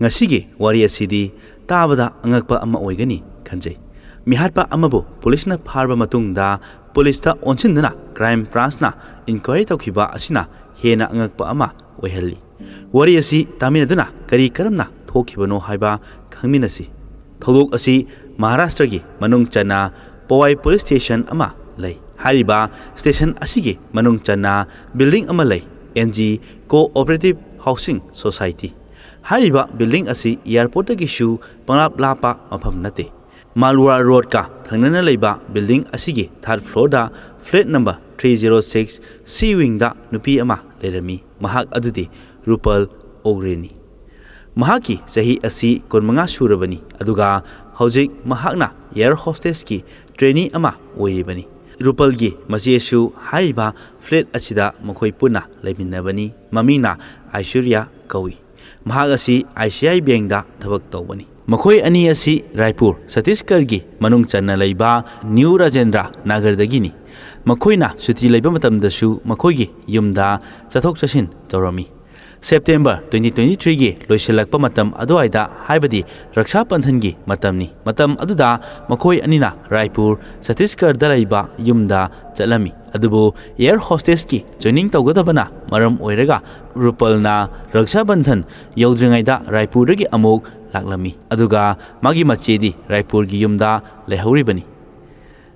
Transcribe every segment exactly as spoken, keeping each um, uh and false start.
ꯉꯁꯤꯒꯤ ꯋꯥꯔꯤ ꯑꯁꯤꯗꯤ ꯇꯥꯕꯗ ꯑꯉꯛꯄ ꯑꯃ ꯑꯣꯏꯒꯅꯤ ꯈꯟꯖꯩ꯫ ꯃꯤꯍꯥꯠꯄ ꯑꯃꯕꯨ ꯄꯨꯂꯤꯁꯅ ꯐꯥꯔꯕ ꯃꯇꯨꯡꯗ ꯄꯨꯂꯤꯁꯇ ꯑꯣꯟꯁꯤꯟꯗꯨꯅ ꯀ꯭ꯔꯥꯏꯝ ꯕ꯭ꯔꯥꯟꯁꯅ ꯏꯟꯀ꯭ꯋꯥꯏꯔꯤ ꯇꯧꯈꯤꯕ ꯑꯁꯤꯅ ꯍꯦꯟꯅ ꯑꯉꯛꯄ ꯑꯃ ꯑꯣꯏꯍꯜꯂꯤ꯫ ꯋꯥꯔꯤ ꯑꯁꯤ ꯇꯥꯃꯤꯟꯅꯗꯨꯅ ꯀꯔꯤ ꯀꯔꯝꯅ ꯊꯣꯛꯈꯤꯕꯅꯣ ꯍꯥꯏꯕ ꯈꯪꯃꯤꯟꯅꯁꯤ꯫ ꯊꯧꯗꯣꯛ ꯑꯁꯤ ꯃꯍꯥꯔꯥꯁꯇ꯭ꯔꯒꯤ ꯃꯅꯨꯡ ꯆꯟꯅ ꯄꯋꯥꯏ ꯄꯨꯂꯤꯁ ꯁ꯭ꯇꯦꯁꯟ ꯑꯃ ꯂꯩ꯫ ꯍꯥꯏꯔꯤꯕ ꯁ꯭ꯇꯦꯁꯟ ꯑꯁꯤꯒꯤ ꯃꯅꯨꯡ ꯆꯟꯅ ꯕꯤꯜꯗꯤꯡ ꯑꯃ ꯂꯩ, N G cooperative housing society. ꯍꯥꯏꯔꯤꯕ ꯕꯤꯜꯗꯤꯡ ꯑꯁꯤ ꯑꯦꯌꯥꯔꯄꯣꯔꯠꯇꯒꯤꯁꯨ ꯄꯪꯂꯥꯞ ꯂꯥꯞꯄ ꯃꯐꯝ ꯅꯠꯇꯦ꯫ ꯃꯥꯜꯋꯥꯔ ꯔꯣꯗꯀ ꯊꯪꯅꯅ ꯂꯩꯕ ꯕꯤꯜꯗꯤꯡ ꯑꯁꯤꯒꯤ ꯊꯥꯔꯠ ꯐ꯭ꯂꯣꯔꯗ flat number three zero six ꯁꯤ ꯋꯤꯡꯗ ꯅꯨꯄꯤ ꯑꯃ ꯂꯩꯔꯝꯃꯤ꯫ ꯃꯍꯥꯛ ꯑꯗꯨꯗꯤ ꯔꯨꯄꯜ ꯑꯣꯒ꯭ꯔꯦꯅꯤ꯫ ꯃꯍꯥꯛꯀꯤ ꯆꯍꯤ ꯑꯁꯤ ꯀꯨꯟꯃꯉꯥ ꯁꯨꯔꯕꯅꯤ, ꯑꯗꯨꯒ ꯍꯧꯖꯤꯛ ꯃꯍꯥꯛꯅ ꯑꯦꯌꯔ ꯍꯣꯁꯇꯦꯁꯀꯤ ꯇ꯭ꯔꯦꯅꯤ ꯑꯃ ꯑꯣꯏꯔꯤꯕꯅꯤ꯫ ꯔꯨꯄꯜꯒꯤ ꯃꯆꯦꯁꯨ ꯍꯥꯏꯔꯤꯕ ꯐ꯭ꯂꯦꯠ ꯑꯁꯤꯗ ꯃꯈꯣꯏ ꯄꯨꯟꯅ ꯂꯩꯃꯤꯟꯅꯕꯅꯤ꯫ ꯃꯃꯤꯡꯅ ꯑꯥꯏꯁꯣꯔꯤꯌꯥ ꯀꯧꯏ꯫ ꯃꯍꯥꯛ ꯑꯁꯤ ꯑꯥꯏ ꯁꯤ ꯑꯥꯏ ꯕꯦꯡꯗ ꯊꯕꯛ ꯇꯧꯕꯅꯤ꯫ ꯃꯈꯣꯏ ꯑꯅꯤ ꯑꯁꯤ ꯔꯥꯏꯄꯨꯔ, ꯁꯇꯤꯁꯒꯔꯒꯤ ꯃꯅꯨꯡ ꯆꯟꯅ ꯂꯩꯕ ꯅ꯭ꯌꯨ ꯔꯥꯖꯦꯟꯗ꯭ꯔ ꯅꯥꯒꯔꯗꯒꯤꯅꯤ꯫ ꯃꯈꯣꯏꯅ ꯁꯨꯇꯤ ꯂꯩꯕ ꯃꯇꯝꯗꯁꯨ ꯃꯈꯣꯏꯒꯤ ꯌꯨꯝꯗ ꯆꯠꯊꯣꯛ ꯆꯠꯁꯤꯟ ꯇꯧꯔꯝꯃꯤ꯫ ꯁꯦꯞꯇꯦꯝꯕꯔ ꯇ꯭ꯋꯦꯟꯇꯤ ꯇ꯭ꯋꯦꯟꯇꯤ ꯊ꯭ꯔꯤꯒꯤ ꯂꯣꯏꯁꯤꯜꯂꯛꯄ ꯃꯇꯝ ꯑꯗꯨꯋꯥꯏꯗ, ꯍꯥꯏꯕꯗꯤ ꯔꯛꯁꯥ ꯕꯟꯙꯟꯒꯤ ꯃꯇꯝꯅꯤ꯫ ꯃꯇꯝ ꯑꯗꯨꯗ ꯃꯈꯣꯏ ꯑꯅꯤꯅ ꯔꯥꯏꯄꯨꯔ, ꯁꯇꯤꯁꯒꯔꯗ ꯂꯩꯕ ꯌꯨꯝꯗ ꯆꯠꯂꯝꯃꯤ꯫ ꯑꯗꯨꯕꯨ ꯑꯦꯌꯔ ꯍꯣꯁꯇꯦꯁꯀꯤ ꯇ꯭ꯔꯦꯅꯤꯡ ꯇꯧꯒꯗꯕꯅ ꯃꯔꯝ ꯑꯣꯏꯔꯒ ꯔꯨꯄꯜꯅ ꯔꯛꯁꯥ ꯕꯟꯙꯟ ꯌꯧꯗ꯭ꯔꯤꯉꯩꯗ ꯔꯥꯏꯄꯨꯔꯗꯒꯤ ꯑꯃꯨꯛ ꯂꯥꯛꯂꯝꯃꯤ꯫ ꯑꯗꯨꯒ ꯃꯥꯒꯤ ꯃꯆꯦꯗꯤ ꯔꯥꯏꯄꯨꯔꯒꯤ ꯌꯨꯝꯗ ꯂꯩꯍꯧꯔꯤꯕꯅꯤ꯫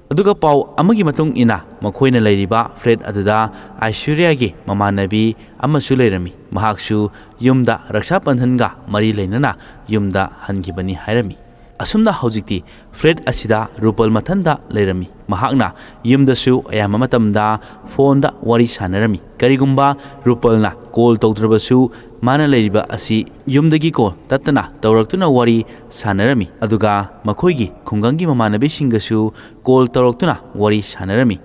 ꯑꯗꯨꯒ ꯄꯥꯎ ꯑꯃꯒꯤ ꯃꯇꯨꯡ ꯏꯟꯅ ꯃꯈꯣꯏꯅ ꯂꯩꯔꯤꯕ ꯐ꯭ꯂꯦꯠ ꯑꯗꯨꯗ ꯑꯥꯏꯁꯣꯔꯤꯌꯥꯒꯤ ꯃꯃꯥꯟꯅꯕꯤ ꯑꯃꯁꯨ ꯂꯩꯔꯝꯃꯤ꯫ ꯃꯍꯥꯛꯁꯨ ꯌꯨꯝꯗ ꯔꯛꯁꯥ ꯕꯟꯙꯟꯒ ꯃꯔꯤ ꯂꯩꯅꯅ ꯌꯨꯝꯗ ꯍꯟꯈꯤꯕꯅꯤ ꯍꯥꯏꯔꯝꯃꯤ꯫ ꯑꯁꯨꯝꯅ ꯍꯧꯖꯤꯛꯇꯤ ꯐ꯭ꯂꯦꯠ ꯑꯁꯤꯗ ꯔꯨꯄꯜ ꯃꯊꯟꯇ ꯂꯩꯔꯝꯃꯤ꯫ ꯃꯍꯥꯛꯅ ꯌꯨꯝꯗꯁꯨ ꯑꯌꯥꯝꯕ ꯃꯇꯝꯗ ꯐꯣꯟꯗ ꯋꯥꯔꯤ ꯁꯥꯟꯅꯔꯝꯃꯤ꯫ ꯀꯔꯤꯒꯨꯝꯕ ꯔꯨꯄꯜꯅ ꯀꯣꯜ ꯇꯧꯗ꯭ꯔꯕꯁꯨ, ꯃꯥꯅ ꯂꯩꯔꯤꯕ ꯑꯁꯤ ꯌꯨꯝꯗꯒꯤ ꯀꯣꯜ ꯇꯠꯇꯅ ꯇꯧꯔꯛꯇꯨꯅ ꯋꯥꯔꯤ ꯁꯥꯟꯅꯔꯝꯃꯤ꯫ ꯑꯗꯨꯒ ꯃꯈꯣꯏꯒꯤ ꯈꯨꯡꯒꯪꯒꯤ ꯃꯃꯥꯟꯅꯕꯤꯁꯤꯡꯒꯁꯨ ꯀꯣꯜ ꯇꯧꯔꯛꯇꯨꯅ ꯋꯥꯔꯤ ꯁꯥꯟꯅꯔꯝꯃꯤ꯫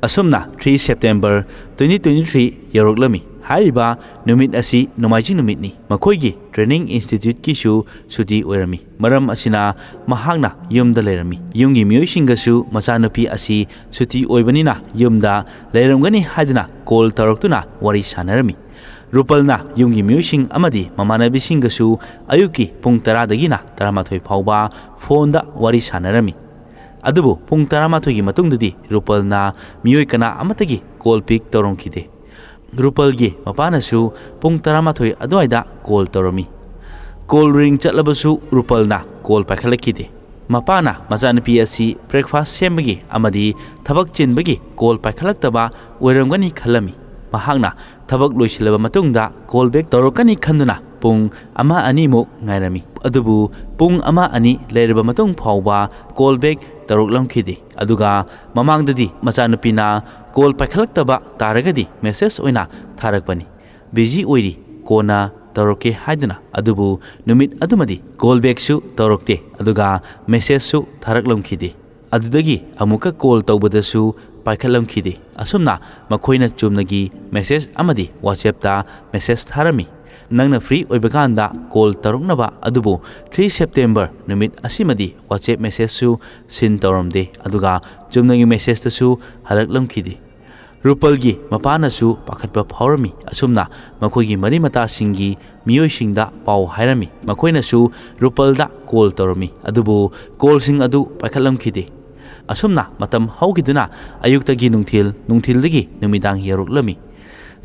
ꯑꯁꯨꯝꯅ three September twenty twenty three ꯌꯧꯔꯛꯂꯝꯃꯤ꯫ ꯍꯥꯏꯔꯤꯕ ꯅꯨꯃꯤꯠ ꯑꯁꯤ ꯅꯣꯡꯃꯥꯏꯖꯤꯡ ꯅꯨꯃꯤꯠꯅꯤ꯫ ꯃꯈꯣꯏꯒꯤ ꯇ꯭ꯔꯦꯅꯤꯡ ꯏꯟꯁꯇꯤꯇ꯭ꯌꯨꯠꯀꯤꯁꯨ ꯁꯨꯇꯤ ꯑꯣꯏꯔꯝꯃꯤ꯫ ꯃꯔꯝ ꯑꯁꯤꯅ ꯃꯍꯥꯛꯅ ꯌꯨꯝꯗ ꯂꯩꯔꯝꯃꯤ꯫ ꯌꯨꯝꯒꯤ ꯃꯤꯑꯣꯏꯁꯤꯡꯒꯁꯨ ꯃꯆꯥꯅꯨꯄꯤ ꯑꯁꯤ ꯁꯨꯇꯤ ꯑꯣꯏꯕꯅꯤꯅ ꯌꯨꯝꯗ ꯂꯩꯔꯝꯒꯅꯤ ꯍꯥꯏꯗꯨꯅ ꯀꯣꯜ ꯇꯧꯔꯛꯇꯨꯅ ꯋꯥꯔꯤ ꯁꯥꯟꯅꯔꯝꯃꯤ꯫ ꯔꯨꯄꯜꯅ ꯌꯨꯝꯒꯤ ꯃꯤꯑꯣꯏꯁꯤꯡ ꯑꯃꯗꯤ ꯃꯃꯥꯟꯅꯕꯤꯁꯤꯡꯒꯁꯨ ꯑꯌꯨꯛꯀꯤ ꯄꯨꯡ ꯇꯔꯥꯗꯒꯤꯅ ꯇꯔꯥꯃꯥꯊꯣꯏ ꯐꯥꯎꯕ ꯐꯣꯟꯗ ꯋꯥꯔꯤ ꯁꯥꯟꯅꯔꯝꯃꯤ꯫ ꯑꯗꯨꯕꯨ ꯄꯨꯡ ꯇꯔꯥꯃꯥꯊꯣꯏꯒꯤ ꯃꯇꯨꯡꯗꯗꯤ ꯔꯨꯄꯜꯅ ꯃꯤꯑꯣꯏ ꯀꯅꯥ ꯑꯃꯠꯇꯒꯤ ꯀꯣꯜ ꯄꯤꯛ ꯇꯧꯔꯝꯈꯤꯗꯦ꯫ ꯔꯨꯄꯜꯒꯤ ꯃꯄꯥꯅꯁꯨ ꯄꯨꯡ ꯇꯔꯥꯃꯥꯊꯣꯏ ꯑꯗꯨꯋꯥꯏꯗ ꯀꯣꯜ ꯇꯧꯔꯝꯃꯤ꯫ ꯀꯣꯜ ꯔꯤꯡ ꯆꯠꯂꯕꯁꯨ ꯔꯨꯄꯜꯅ ꯀꯣꯜ ꯄꯥꯏꯈꯠꯂꯛꯈꯤꯗꯦ꯫ ꯃꯄꯥꯅ ꯃꯆꯥꯅꯨꯄꯤ ꯑꯁꯤ ꯕ꯭ꯔꯦꯛꯐꯥꯁ ꯁꯦꯝꯕꯒꯤ ꯑꯃꯗꯤ ꯊꯕꯛ ꯆꯤꯟꯕꯒꯤ ꯀꯣꯜ ꯄꯥꯏꯈꯠꯂꯛꯇꯕ ꯑꯣꯏꯔꯝꯒꯅꯤ ꯈꯜꯂꯝꯃꯤ꯫ ꯃꯍꯥꯛꯅ ꯊꯕꯛ ꯂꯣꯏꯁꯤꯜꯂꯕ ꯃꯇꯨꯡꯗ ꯀꯣꯜ ꯕꯦꯛ ꯇꯧꯔꯛꯀꯅꯤ ꯈꯟꯗꯨꯅ ꯄꯨꯡ ꯑꯃ ꯑꯅꯤꯃꯨꯛ ꯉꯥꯏꯔꯝꯃꯤ꯫ ꯑꯗꯨꯕꯨ ꯄꯨꯡ ꯑꯃ ꯑꯅꯤ ꯂꯩꯔꯕ ꯃꯇꯨꯡ ꯐꯥꯎꯕ ꯀꯣꯜ ꯕꯦꯛ ꯇꯧꯔꯛꯂꯝꯈꯤꯗꯦ꯫ ꯑꯗꯨꯒ ꯃꯃꯥꯡꯗꯗꯤ ꯃꯆꯥꯅꯨꯄꯤꯅ ꯀꯣꯜ ꯄꯥꯏꯈꯠꯂꯛꯇꯕ ꯇꯥꯔꯒꯗꯤ ꯃꯦꯁꯦꯖ ꯑꯣꯏꯅ ꯊꯥꯔꯛꯄꯅꯤ, "ꯕꯤꯖꯤ ꯑꯣꯏꯔꯤ, ꯀꯣꯟꯅ ꯇꯧꯔꯛꯀꯦ" ꯍꯥꯏꯗꯨꯅ꯫ ꯑꯗꯨꯕꯨ ꯅꯨꯃꯤꯠ ꯑꯗꯨꯃꯗꯤ ꯀꯣꯜ ꯕꯦꯛꯁꯨ ꯇꯧꯔꯛꯇꯦ, ꯑꯗꯨꯒ ꯃꯦꯁꯦꯖꯁꯨ ꯊꯥꯔꯛꯂꯝꯈꯤꯗꯦ꯫ ꯑꯗꯨꯗꯒꯤ ꯑꯃꯨꯛꯀ ꯀꯣꯜ ꯇꯧꯕꯗꯁꯨ ꯄꯥꯏꯈꯠꯂꯝꯈꯤꯗꯦ꯫ ꯑꯁꯨꯝꯅ ꯃꯈꯣꯏꯅ ꯆꯨꯝꯅꯒꯤ ꯃꯦꯁꯦꯖ ꯑꯃꯗꯤ ꯋꯥꯆꯦꯞꯇ ꯃꯦꯁꯦꯖ ꯊꯥꯔꯝꯃꯤ, "ꯅꯪꯅ ꯐ꯭ꯔꯤ ꯑꯣꯏꯕ ꯀꯥꯟꯗ ꯀꯣꯜ ꯇꯧꯔꯛꯅꯕ", ꯑꯗꯨꯕꯨ ꯊ꯭ꯔꯤ ꯁꯦꯞꯇꯦꯝꯕꯔ ꯅꯨꯃꯤꯠ ꯑꯁꯤꯃꯗꯤ ꯋꯥꯆꯦꯞ ꯃꯦꯁꯦꯖꯁꯨ ꯁꯤꯟ ꯇꯧꯔꯝꯗꯦ, ꯑꯗꯨꯒ ꯆꯨꯝꯅꯒꯤ ꯃꯦꯁꯦꯖꯇꯁꯨ ꯍꯜꯂꯛꯂꯝꯈꯤꯗꯦ꯫ ꯔꯨꯄꯜꯒꯤ ꯃꯄꯥꯅꯁꯨ ꯄꯥꯈꯠꯄ ꯐꯥꯎꯔꯝꯃꯤ꯫ ꯑꯁꯨꯝꯅ ꯃꯈꯣꯏꯒꯤ ꯃꯔꯤ ꯃꯇꯥꯁꯤꯡꯒꯤ ꯃꯤꯑꯣꯏꯁꯤꯡꯗ ꯄꯥꯎ ꯍꯥꯏꯔꯝꯃꯤ꯫ ꯃꯈꯣꯏꯅꯁꯨ ꯔꯨꯄꯜꯗ ꯀꯣꯜ ꯇꯧꯔꯝꯃꯤ, ꯑꯗꯨꯕꯨ ꯀꯣꯜꯁꯤꯡ ꯑꯗꯨ ꯄꯥꯏꯈꯠꯂꯝꯈꯤꯗꯦ꯫ ꯑꯁꯨꯝꯅ ꯃꯇꯝ ꯍꯧꯈꯤꯗꯨꯅ ꯑꯌꯨꯛꯇꯒꯤ ꯅꯨꯡꯊꯤꯜ, ꯅꯨꯡꯊꯤꯜꯗꯒꯤ ꯅꯨꯃꯤꯗꯥꯡ ꯌꯧꯔꯛꯂꯝꯃꯤ꯫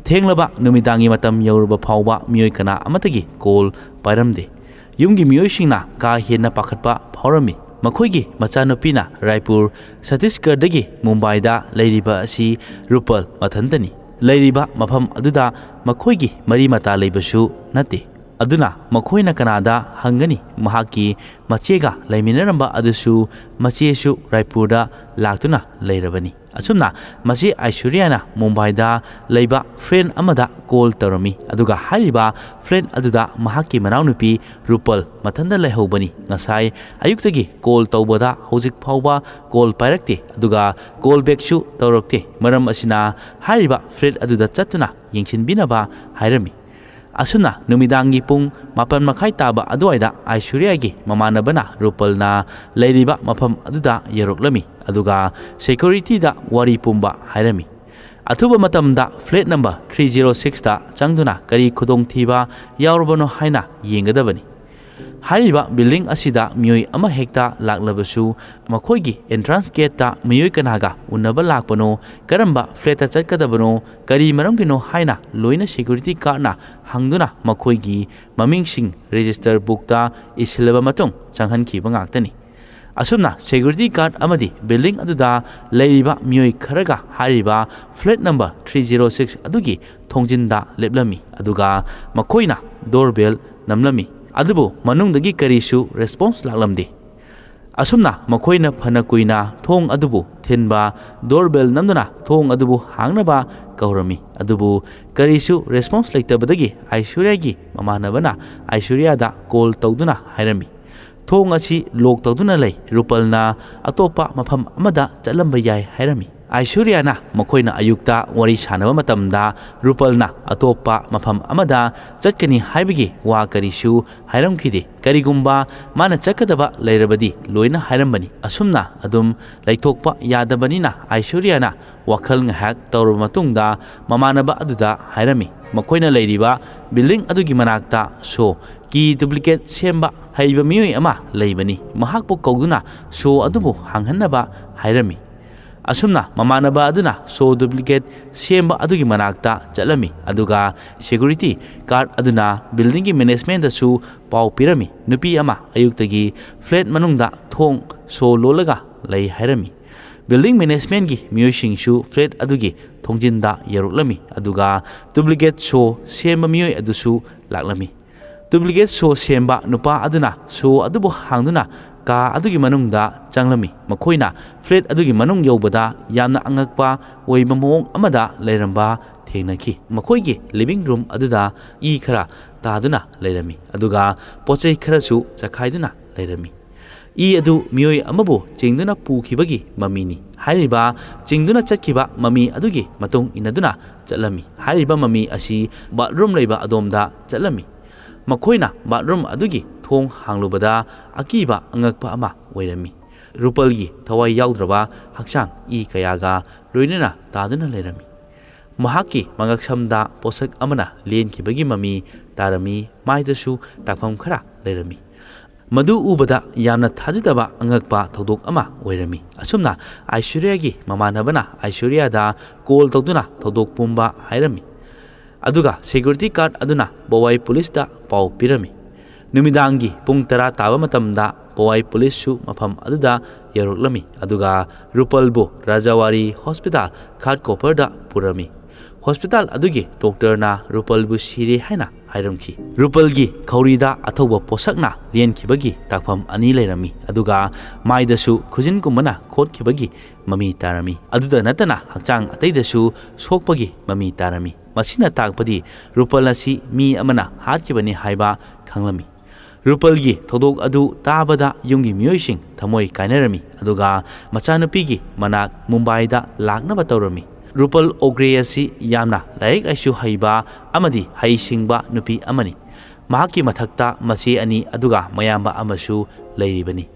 ꯊꯦꯡꯂꯕ ꯅꯨꯃꯤꯗꯥꯡꯒꯤ ꯃꯇꯝ ꯌꯧꯔꯕ ꯐꯥꯎꯕ ꯃꯤꯑꯣꯏ ꯀꯅꯥ ꯑꯃꯠꯇꯒꯤ ꯀꯣꯜ ꯄꯥꯏꯔꯝꯗꯦ꯫ ꯌꯨꯝꯒꯤ ꯃꯤꯑꯣꯏꯁꯤꯡꯅ ꯀꯥ ꯍꯦꯟꯅ ꯄꯥꯈꯠꯄ ꯐꯥꯎꯔꯝꯃꯤ꯫ ꯃꯈꯣꯏꯒꯤ ꯃꯆꯥꯅꯨꯄꯤꯅ ꯔꯥꯏꯄꯨꯔ, ꯁꯇꯤꯁꯒꯔꯗꯒꯤ ꯃꯨꯝꯕꯥꯏꯗ ꯂꯩꯔꯤꯕ ꯑꯁꯤ ꯔꯨꯄꯜ ꯃꯊꯟꯇꯅꯤ꯫ ꯂꯩꯔꯤꯕ ꯃꯐꯝ ꯑꯗꯨꯗ ꯃꯈꯣꯏꯒꯤ ꯃꯔꯤ ꯃꯇꯥ ꯂꯩꯕꯁꯨ ꯅꯠꯇꯦ꯫ ꯑꯗꯨꯅ ꯃꯈꯣꯏꯅ ꯀꯅꯥꯗ ꯍꯪꯒꯅꯤ? ꯃꯍꯥꯛꯀꯤ ꯃꯆꯦꯒ ꯂꯩꯃꯤꯟꯅꯔꯝꯕ ꯑꯗꯨꯁꯨ, ꯃꯆꯦꯁꯨ ꯔꯥꯏꯄꯨꯔꯗ ꯂꯥꯛꯇꯨꯅ ꯂꯩꯔꯕꯅꯤ꯫ ꯑꯁꯨꯝꯅ ꯃꯆꯦ ꯑꯥꯏꯁꯣꯔꯤꯌꯥꯅ ꯃꯨꯝꯕꯥꯏꯗ ꯂꯩꯕ ꯐ꯭ꯔꯦꯟ ꯑꯃꯗ ꯀꯣꯜ ꯇꯧꯔꯝꯃꯤ, ꯑꯗꯨꯒ ꯍꯥꯏꯔꯤꯕ ꯐ꯭ꯔꯦꯟ ꯑꯗꯨꯗ ꯃꯍꯥꯛꯀꯤ ꯃꯅꯥꯎꯅꯨꯄꯤ ꯔꯨꯄꯜ ꯃꯊꯟꯇ ꯂꯩꯍꯧꯕꯅꯤ꯫ ꯉꯁꯥꯏ ꯑꯌꯨꯛꯇꯒꯤ ꯀꯣꯜ ꯇꯧꯕꯗ ꯍꯧꯖꯤꯛ ꯐꯥꯎꯕ ꯀꯣꯜ ꯄꯥꯏꯔꯛꯇꯦ, ꯑꯗꯨꯒ ꯀꯣꯜ ꯕꯦꯛꯁꯨ ꯇꯧꯔꯛꯇꯦ꯫ ꯃꯔꯝ ꯑꯁꯤꯅ ꯍꯥꯏꯔꯤꯕ ꯐ꯭ꯔꯦꯟ ꯑꯗꯨꯗ ꯆꯠꯇꯨꯅ ꯌꯦꯡꯁꯤꯟꯕꯤꯅꯕ ꯍꯥꯏꯔꯝꯃꯤ꯫ ꯑꯁꯨꯝꯅ ꯅꯨꯃꯤꯗꯥꯡꯒꯤ ꯄꯨꯡ ꯃꯥꯄꯟ ꯃꯈꯥꯏ ꯇꯥꯕ ꯑꯗꯨꯋꯥꯏꯗ ꯑꯥꯏꯁꯣꯔꯤꯌꯥꯒꯤ ꯃꯃꯥꯟꯅꯕꯅ ꯔꯨꯄꯜꯅ ꯂꯩꯔꯤꯕ ꯃꯐꯝ ꯑꯗꯨꯗ ꯌꯧꯔꯛꯂꯝꯃꯤ, ꯑꯗꯨꯒ ꯁꯦꯀ꯭ꯌꯨꯔꯤꯇꯤꯗ ꯋꯥꯔꯤ ꯄꯨꯝꯕ ꯍꯥꯏꯔꯝꯃꯤ꯫ ꯑꯊꯨꯕ ꯃꯇꯝꯗ flat number three zero six ꯇ ꯆꯪꯗꯨꯅ ꯀꯔꯤ ꯈꯨꯗꯣꯡꯊꯤꯕ ꯌꯥꯎꯔꯕꯅꯣ ꯍꯥꯏꯅ ꯌꯦꯡꯒꯗꯕꯅꯤ꯫ ꯍꯥꯏꯔꯤꯕ building ꯑꯁꯤꯗ ꯃꯤꯑꯣꯏ ꯑꯃꯍꯦꯛꯇ ꯂꯥꯛꯂꯕꯁꯨ, ꯃꯈꯣꯏꯒꯤ entrance gate ꯇ ꯃꯤꯑꯣꯏ ꯀꯅꯥꯒ ꯎꯅꯕ ꯂꯥꯛꯄꯅꯣ, ꯀꯔꯝꯕ flat ꯇ ꯆꯠꯀꯗꯕꯅꯣ, ꯀꯔꯤ ꯃꯔꯝꯒꯤꯅꯣ ꯍꯥꯏꯅ ꯂꯣꯏꯅ security guard ꯅ ꯍꯪꯗꯨꯅ ꯃꯈꯣꯏꯒꯤ ꯃꯃꯤꯡꯁꯤꯡ register book ꯇ ꯏꯁꯤꯜꯂꯕ ꯃꯇꯨꯡ ꯆꯪꯍꯟꯈꯤꯕ ꯉꯥꯛꯇꯅꯤ꯫ ꯑꯁꯨꯝꯅ security guard ꯑꯃꯗꯤ building ꯑꯗꯨꯗ ꯂꯩꯔꯤꯕ ꯃꯤꯑꯣꯏ ꯈꯔꯒ ꯍꯥꯏꯔꯤꯕ flat number three zero six ꯑꯗꯨꯒꯤ ꯊꯣꯡꯖꯤꯟꯗ ꯂꯦꯞꯂꯝꯃꯤ, ꯑꯗꯨꯒ ꯃꯈꯣꯏꯅ doorbell ꯅꯝꯂꯝꯃꯤ, ꯑꯗꯨꯕꯨ ꯃꯅꯨꯡꯗꯒꯤ ꯀꯔꯤꯁꯨ response ꯂꯥꯛꯂꯝꯗꯦ꯫ ꯑꯁꯨꯝꯅ ꯃꯈꯣꯏꯅ ꯐꯅ ꯀꯨꯏꯅ ꯊꯣꯡ ꯑꯗꯨꯕꯨ ꯊꯤꯟꯕ, doorbell ꯅꯝꯗꯨꯅ ꯊꯣꯡ ꯑꯗꯨꯕꯨ ꯍꯥꯡꯅꯕ ꯀꯧꯔꯝꯃꯤ, ꯑꯗꯨꯕꯨ ꯀꯔꯤꯁꯨ response ꯂꯩꯇꯕꯗꯒꯤ ꯑꯥꯏꯁꯣꯔꯤꯌꯥꯒꯤ ꯃꯃꯥꯟꯅꯕꯅ ꯑꯥꯏꯁꯣꯔꯤꯌꯥꯗ call ꯇꯧꯗꯨꯅ ꯍꯥꯏꯔꯝꯃꯤ, "ꯊꯣꯡ ꯑꯁꯤ lock ꯇꯧꯗꯨꯅ ꯂꯩ, ꯔꯨꯄꯜꯅ ꯑꯇꯣꯞꯄ ꯃꯐꯝ ꯑꯃꯗ ꯆꯠꯂꯝꯕ ꯌꯥꯏ" ꯍꯥꯏꯔꯝꯃꯤ꯫ ꯑꯥꯏꯁꯣꯔꯤꯌꯥꯅ ꯃꯈꯣꯏꯅ ꯑꯌꯨꯛꯇ ꯋꯥꯔꯤ ꯁꯥꯟꯅꯕ ꯃꯇꯝꯗ ꯔꯨꯄꯜꯅ ꯑꯇꯣꯞꯄ ꯃꯐꯝ ꯑꯃꯗ ꯆꯠꯀꯅꯤ ꯍꯥꯏꯕꯒꯤ ꯋꯥ ꯀꯔꯤꯁꯨ ꯍꯥꯏꯔꯝꯈꯤꯗꯦ꯫ ꯀꯔꯤꯒꯨꯝꯕ ꯃꯥꯅ ꯆꯠꯀꯗꯕ ꯂꯩꯔꯕꯗꯤ ꯂꯣꯏꯅ ꯍꯥꯏꯔꯝꯕꯅꯤ꯫ ꯑꯁꯨꯝꯅ ꯑꯗꯨꯝ ꯂꯩꯊꯣꯛꯄ ꯌꯥꯗꯕꯅꯤꯅ ꯑꯥꯏꯁꯣꯔꯤꯌꯥꯅ ꯋꯥꯈꯜ ꯉꯥꯏꯍꯥꯛ ꯇꯧꯔꯕ ꯃꯇꯨꯡꯗ ꯃꯃꯥꯟꯅꯕ ꯑꯗꯨꯗ ꯍꯥꯏꯔꯝꯃꯤ, ꯃꯈꯣꯏꯅ ꯂꯩꯔꯤꯕ building ꯑꯗꯨꯒꯤ ꯃꯅꯥꯛꯇ saw, key duplicate ꯁꯦꯝꯕ ꯍꯩꯕ ꯃꯤꯑꯣꯏ ꯑꯃ ꯂꯩꯕꯅꯤ, ꯃꯍꯥꯛꯄꯨ ꯀꯧꯗꯨꯅ saw ꯑꯗꯨꯕꯨ ꯍꯥꯡꯍꯟꯅꯕ ꯍꯥꯏꯔꯝꯃꯤ꯫ ꯑꯁꯨꯝꯅ ꯃꯃꯥꯟꯅꯕ ꯑꯗꯨꯅ saw duplicate ꯁꯦꯝꯕ ꯑꯗꯨꯒꯤ ꯃꯅꯥꯛꯇ ꯆꯠꯂꯝꯃꯤ, ꯑꯗꯨꯒ security guard ꯑꯗꯨꯅ building ꯒꯤ management ꯇꯁꯨ ꯄꯥꯎ ꯄꯤꯔꯝꯃꯤ, ꯅꯨꯄꯤ ꯑꯃ ꯑꯌꯨꯛꯇꯒꯤ flat ꯃꯅꯨꯡꯗ ꯊꯣꯡ saw ꯂꯣꯜꯂꯒ ꯂꯩ ꯍꯥꯏꯔꯝꯃꯤ꯫ Building management ꯀꯤ ꯃꯤꯑꯣꯏꯁꯤꯡꯁꯨ flat ꯑꯗꯨꯒꯤ ꯊꯣꯡꯖꯤꯟꯗ ꯌꯧꯔꯛꯂꯝꯃꯤ, ꯑꯗꯨꯒ duplicate saw ꯁꯦꯝꯕ ꯃꯤꯑꯣꯏ ꯑꯗꯨꯁꯨ ꯂꯥꯛꯂꯝꯃꯤ꯫ Duplicate saw ꯁꯦꯝꯕ ꯅꯨꯄꯥ ꯑꯗꯨꯅ saw ꯑꯗꯨꯕꯨ ꯍꯥꯡꯗꯨꯅ ꯀꯥ ꯑꯗꯨꯒꯤ ꯃꯅꯨꯡꯗ ꯆꯪꯂꯝꯃꯤ꯫ ꯃꯈꯣꯏꯅ flat ꯑꯗꯨꯒꯤ ꯃꯅꯨꯡ ꯌꯧꯕꯗ ꯌꯥꯝꯅ ꯑꯉꯛꯄ ꯑꯣꯏꯕ ꯃꯑꯣꯡ ꯑꯃꯗ ꯂꯩꯔꯝꯕ ꯊꯦꯡꯅꯈꯤ꯫ ꯃꯈꯣꯏꯒꯤ living room ꯑꯗꯨꯗ ꯏ ꯈꯔ ꯇꯥꯗꯨꯅ ꯂꯩꯔꯝꯃꯤ, ꯑꯗꯨꯒ ꯄꯣꯠꯆꯩ ꯈꯔꯁꯨ ꯆꯈꯥꯏꯗꯨꯅ ꯂꯩꯔꯝꯃꯤ꯫ ꯏ ꯑꯗꯨ ꯃꯤꯑꯣꯏ ꯑꯃꯕꯨ ꯆꯤꯡꯗꯨꯅ ꯄꯨꯈꯤꯕꯒꯤ ꯃꯃꯤꯅꯤ꯫ ꯍꯥꯏꯔꯤꯕ ꯆꯤꯡꯗꯨꯅ ꯆꯠꯈꯤꯕ ꯃꯃꯤ ꯑꯗꯨꯒꯤ ꯃꯇꯨꯡ ꯏꯟꯅꯗꯨꯅ ꯆꯠꯂꯝꯃꯤ꯫ ꯍꯥꯏꯔꯤꯕ ꯃꯃꯤ ꯑꯁꯤ bathroom ꯂꯩꯕ ꯑꯗꯣꯝꯗ ꯆꯠꯂꯝꯃꯤ꯫ ꯃꯈꯣꯏꯅ bathroom ꯑꯗꯨꯒꯤ ꯊꯣꯡ ꯍꯥꯡꯂꯨꯕꯗ ꯑꯀꯤꯕ ꯑꯉꯛꯄ ꯑꯃ ꯑꯣꯏꯔꯝꯃꯤ꯫ ꯔꯨꯄꯜꯒꯤ ꯊꯋꯥꯏ ꯌꯥꯎꯗ꯭ꯔꯕ ꯍꯛꯆꯥꯡ ꯏ ꯀꯌꯥꯒ ꯂꯣꯏꯅꯅ ꯇꯥꯗꯨꯅ ꯂꯩꯔꯝꯃꯤ꯫ ꯃꯍꯥꯛꯀꯤ ꯃꯉꯛꯁꯝꯗ ꯄꯣꯠꯁꯛ ꯑꯃꯅ ꯂꯦꯟꯈꯤꯕꯒꯤ ꯃꯃꯤ ꯇꯥꯔꯝꯃꯤ꯫ ꯃꯥꯏꯗꯁꯨ ꯇꯥꯛꯐꯝ ꯈꯔ ꯂꯩꯔꯝꯃꯤ꯫ ꯃꯗꯨ ꯎꯕꯗ ꯌꯥꯝꯅ ꯊꯥꯖꯗꯕ ꯑꯉꯛꯄ ꯊꯧꯗꯣꯛ ꯑꯃ ꯑꯣꯏꯔꯝꯃꯤ꯫ ꯑꯁꯨꯝꯅ ꯑꯥꯏꯁꯣꯔꯤꯌꯥꯒꯤ ꯃꯃꯥꯟꯅꯕꯅ ꯑꯥꯏꯁꯣꯔꯤꯌꯥꯗ ꯀꯣꯜ ꯇꯧꯗꯨꯅ ꯊꯧꯗꯣꯛ ꯄꯨꯝꯕ ꯍꯥꯏꯔꯝꯃꯤ꯫ ꯑꯗꯨꯒ ꯁꯦꯀ꯭ꯌꯨꯔꯤꯇꯤ ꯒꯥꯔꯗ ꯑꯗꯨꯅ ꯄꯣꯋꯥꯏ ꯄꯨꯂꯤꯁꯇ ꯄꯥꯎ ꯄꯤꯔꯝꯃꯤ꯫ ꯅꯨꯃꯤꯗꯥꯡꯒꯤ ꯄꯨꯡ ꯇꯔꯥ ꯇꯥꯕ ꯃꯇꯝꯗ ꯄꯣꯋꯥꯏ ꯄꯨꯂꯤꯁꯁꯨ ꯃꯐꯝ ꯑꯗꯨꯗ ꯌꯧꯔꯛꯂꯝꯃꯤ, ꯑꯗꯨꯒ ꯔꯨꯄꯜꯕꯨ ꯔꯥꯖꯥꯋꯥꯔꯤ ꯍꯣꯁꯄꯤꯇꯥꯜ ꯈꯥꯠ ꯀꯣꯄꯔꯗ ꯄꯨꯔꯝꯃꯤ꯫ ꯍꯣꯁꯄꯤꯇꯥꯜ ꯑꯗꯨꯒꯤ ꯗꯣꯛꯇꯔꯅ ꯔꯨꯄꯜꯕꯨ ꯁꯤꯔꯦ ꯍꯥꯏꯅ ꯍꯥꯏꯔꯝꯈꯤ꯫ ꯔꯨꯄꯜꯒꯤ ꯈꯧꯔꯤꯗ ꯑꯊꯧꯕ ꯄꯣꯠꯁꯛꯅ ꯂꯦꯟꯈꯤꯕꯒꯤ ꯇꯥꯛꯐꯝ ꯑꯅꯤ ꯂꯩꯔꯝꯃꯤ, ꯑꯗꯨꯒ ꯃꯥꯏꯗꯁꯨ ꯈꯨꯖꯤꯟꯒꯨꯝꯕꯅ ꯈꯣꯠꯈꯤꯕꯒꯤ ꯃꯃꯤ ꯇꯥꯔꯝꯃꯤ꯫ ꯑꯗꯨꯗ ꯅꯠꯇꯅ ꯍꯛꯆꯥꯡ ꯑꯇꯩꯗꯁꯨ ꯁꯣꯛꯄꯒꯤ ꯃꯃꯤ ꯇꯥꯔꯝꯃꯤ꯫ ꯃꯁꯤꯅ ꯇꯥꯛꯄꯗꯤ ꯔꯨꯄꯜ ꯑꯁꯤ ꯃꯤ ꯑꯃꯅ ꯍꯥꯠꯈꯤꯕꯅꯤ ꯍꯥꯏꯕ ꯈꯪꯂꯝꯃꯤ꯫ ꯔꯨꯄꯜꯒꯤ ꯊꯧꯗꯣꯛ ꯑꯗꯨ ꯇꯥꯕꯗ ꯌꯨꯝꯒꯤ ꯃꯤꯑꯣꯏꯁꯤꯡ ꯊꯃꯣꯏ ꯀꯥꯏꯅꯔꯝꯃꯤ, ꯑꯗꯨꯒ ꯃꯆꯥꯅꯨꯄꯤꯒꯤ ꯃꯅꯥꯛ ꯃꯨꯝꯕꯥꯏꯗ ꯂꯥꯛꯅꯕ ꯇꯧꯔꯝꯃꯤ꯫ ꯔꯨꯄꯜ ꯑꯣꯒ꯭ꯔꯦ ꯑꯁꯤ ꯌꯥꯝꯅ ꯂꯥꯏꯔꯤꯛ ꯂꯥꯏꯁꯨ ꯍꯩꯕ ꯑꯃꯗꯤ ꯍꯩꯁꯤꯡꯕ ꯅꯨꯄꯤ ꯑꯃꯅꯤ꯫ ꯃꯍꯥꯛꯀꯤ ꯃꯊꯛꯇ ꯃꯆꯦ ꯑꯅꯤ ꯑꯗꯨꯒ ꯃꯌꯥꯝꯕ ꯑꯃꯁꯨ ꯂꯩꯔꯤꯕꯅꯤ꯫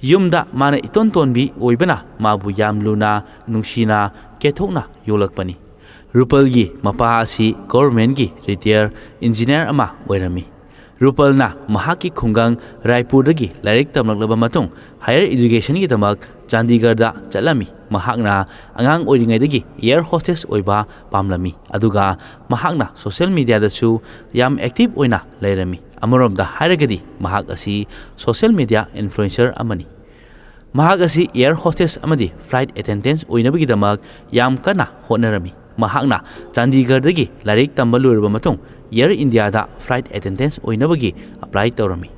ꯌꯨꯝꯗ ꯃꯥꯅ ꯏꯇꯣꯟ ꯇꯣꯟꯕꯤ ꯑꯣꯏꯕꯅ ꯃꯥꯕꯨ ꯌꯥꯝ ꯂꯨꯅ, ꯅꯨꯡꯁꯤꯅ, ꯀꯦꯊꯣꯛꯅ ꯌꯣꯛꯂꯛꯄꯅꯤ꯫ ꯔꯨꯄꯜꯒꯤ ꯃꯄꯥ ꯑꯁꯤ ꯒꯣꯚꯔꯟꯃꯦꯟꯠꯀꯤ ꯔꯤꯇꯥꯌꯔ ꯏꯟꯖꯤꯅꯤꯌꯥꯔ ꯑꯃ ꯑꯣꯏꯔꯝꯃꯤ꯫ ꯔꯨꯄꯜꯅ ꯃꯍꯥꯛꯀꯤ ꯈꯨꯡꯒꯪ ꯔꯥꯏꯄꯨꯔꯗꯒꯤ ꯂꯥꯏꯔꯤꯛ ꯇꯝꯂꯛꯂꯕ ꯃꯇꯨꯡ, ꯍꯥꯌꯔ ꯏꯗꯨꯀꯦꯁꯟꯒꯤꯗꯃꯛ ꯆꯥꯟꯗꯤꯒꯔꯗ ꯆꯠꯂꯝꯃꯤ꯫ ꯃꯍꯥꯛꯅ ꯑꯉꯥꯡ ꯑꯣꯏꯔꯤꯉꯩꯗꯒꯤ ꯑꯦꯌꯔ ꯍꯣꯁꯇꯦꯁ ꯑꯣꯏꯕ ꯄꯥꯝꯂꯝꯃꯤ, ꯑꯗꯨꯒ ꯃꯍꯥꯛꯅ ꯁꯣꯁꯤꯌꯦꯜ ꯃꯤꯗꯤꯌꯥꯗꯁꯨ ꯌꯥꯝ ꯑꯦꯛꯇꯤꯚ ꯑꯣꯏꯅ ꯂꯩꯔꯝꯃꯤ꯫ ꯑꯃꯔꯣꯝꯗ ꯍꯥꯏꯔꯒꯗꯤ, ꯃꯍꯥꯛ ꯑꯁꯤ ꯁꯣꯁꯤꯌꯦꯜ ꯃꯤꯗꯤꯌꯥ ꯏꯟꯐ꯭ꯂꯨꯑꯦꯟꯁꯔ ꯑꯃꯅꯤ꯫ ꯃꯍꯥꯛ ꯑꯁꯤ ꯑꯦꯌꯔ ꯍꯣꯁꯇꯦꯁ ꯑꯃꯗꯤ ꯐ꯭ꯂꯥꯏꯠ ꯑꯦꯇꯦꯟꯗꯦꯟꯁ ꯑꯣꯏꯅꯕꯒꯤꯗꯃꯛ ꯌꯥꯝ ꯀꯟꯅ ꯍꯣꯠꯅꯔꯝꯃꯤ꯫ ꯃꯍꯥꯛꯅ ꯆꯥꯟꯗꯤꯒꯔꯗꯒꯤ ꯂꯥꯏꯔꯤꯛ ꯇꯝꯕ ꯂꯣꯏꯔꯕ ꯃꯇꯨꯡ, ꯑꯦꯌꯔ ꯏꯟꯗꯤꯌꯥꯗ ꯐ꯭ꯂꯥꯏꯠ ꯑꯦꯇꯦꯟꯗꯦꯟꯁ ꯑꯣꯏꯅꯕꯒꯤ ꯑꯦꯄ꯭ꯂꯥꯏ ꯇꯧꯔꯝꯃꯤ꯫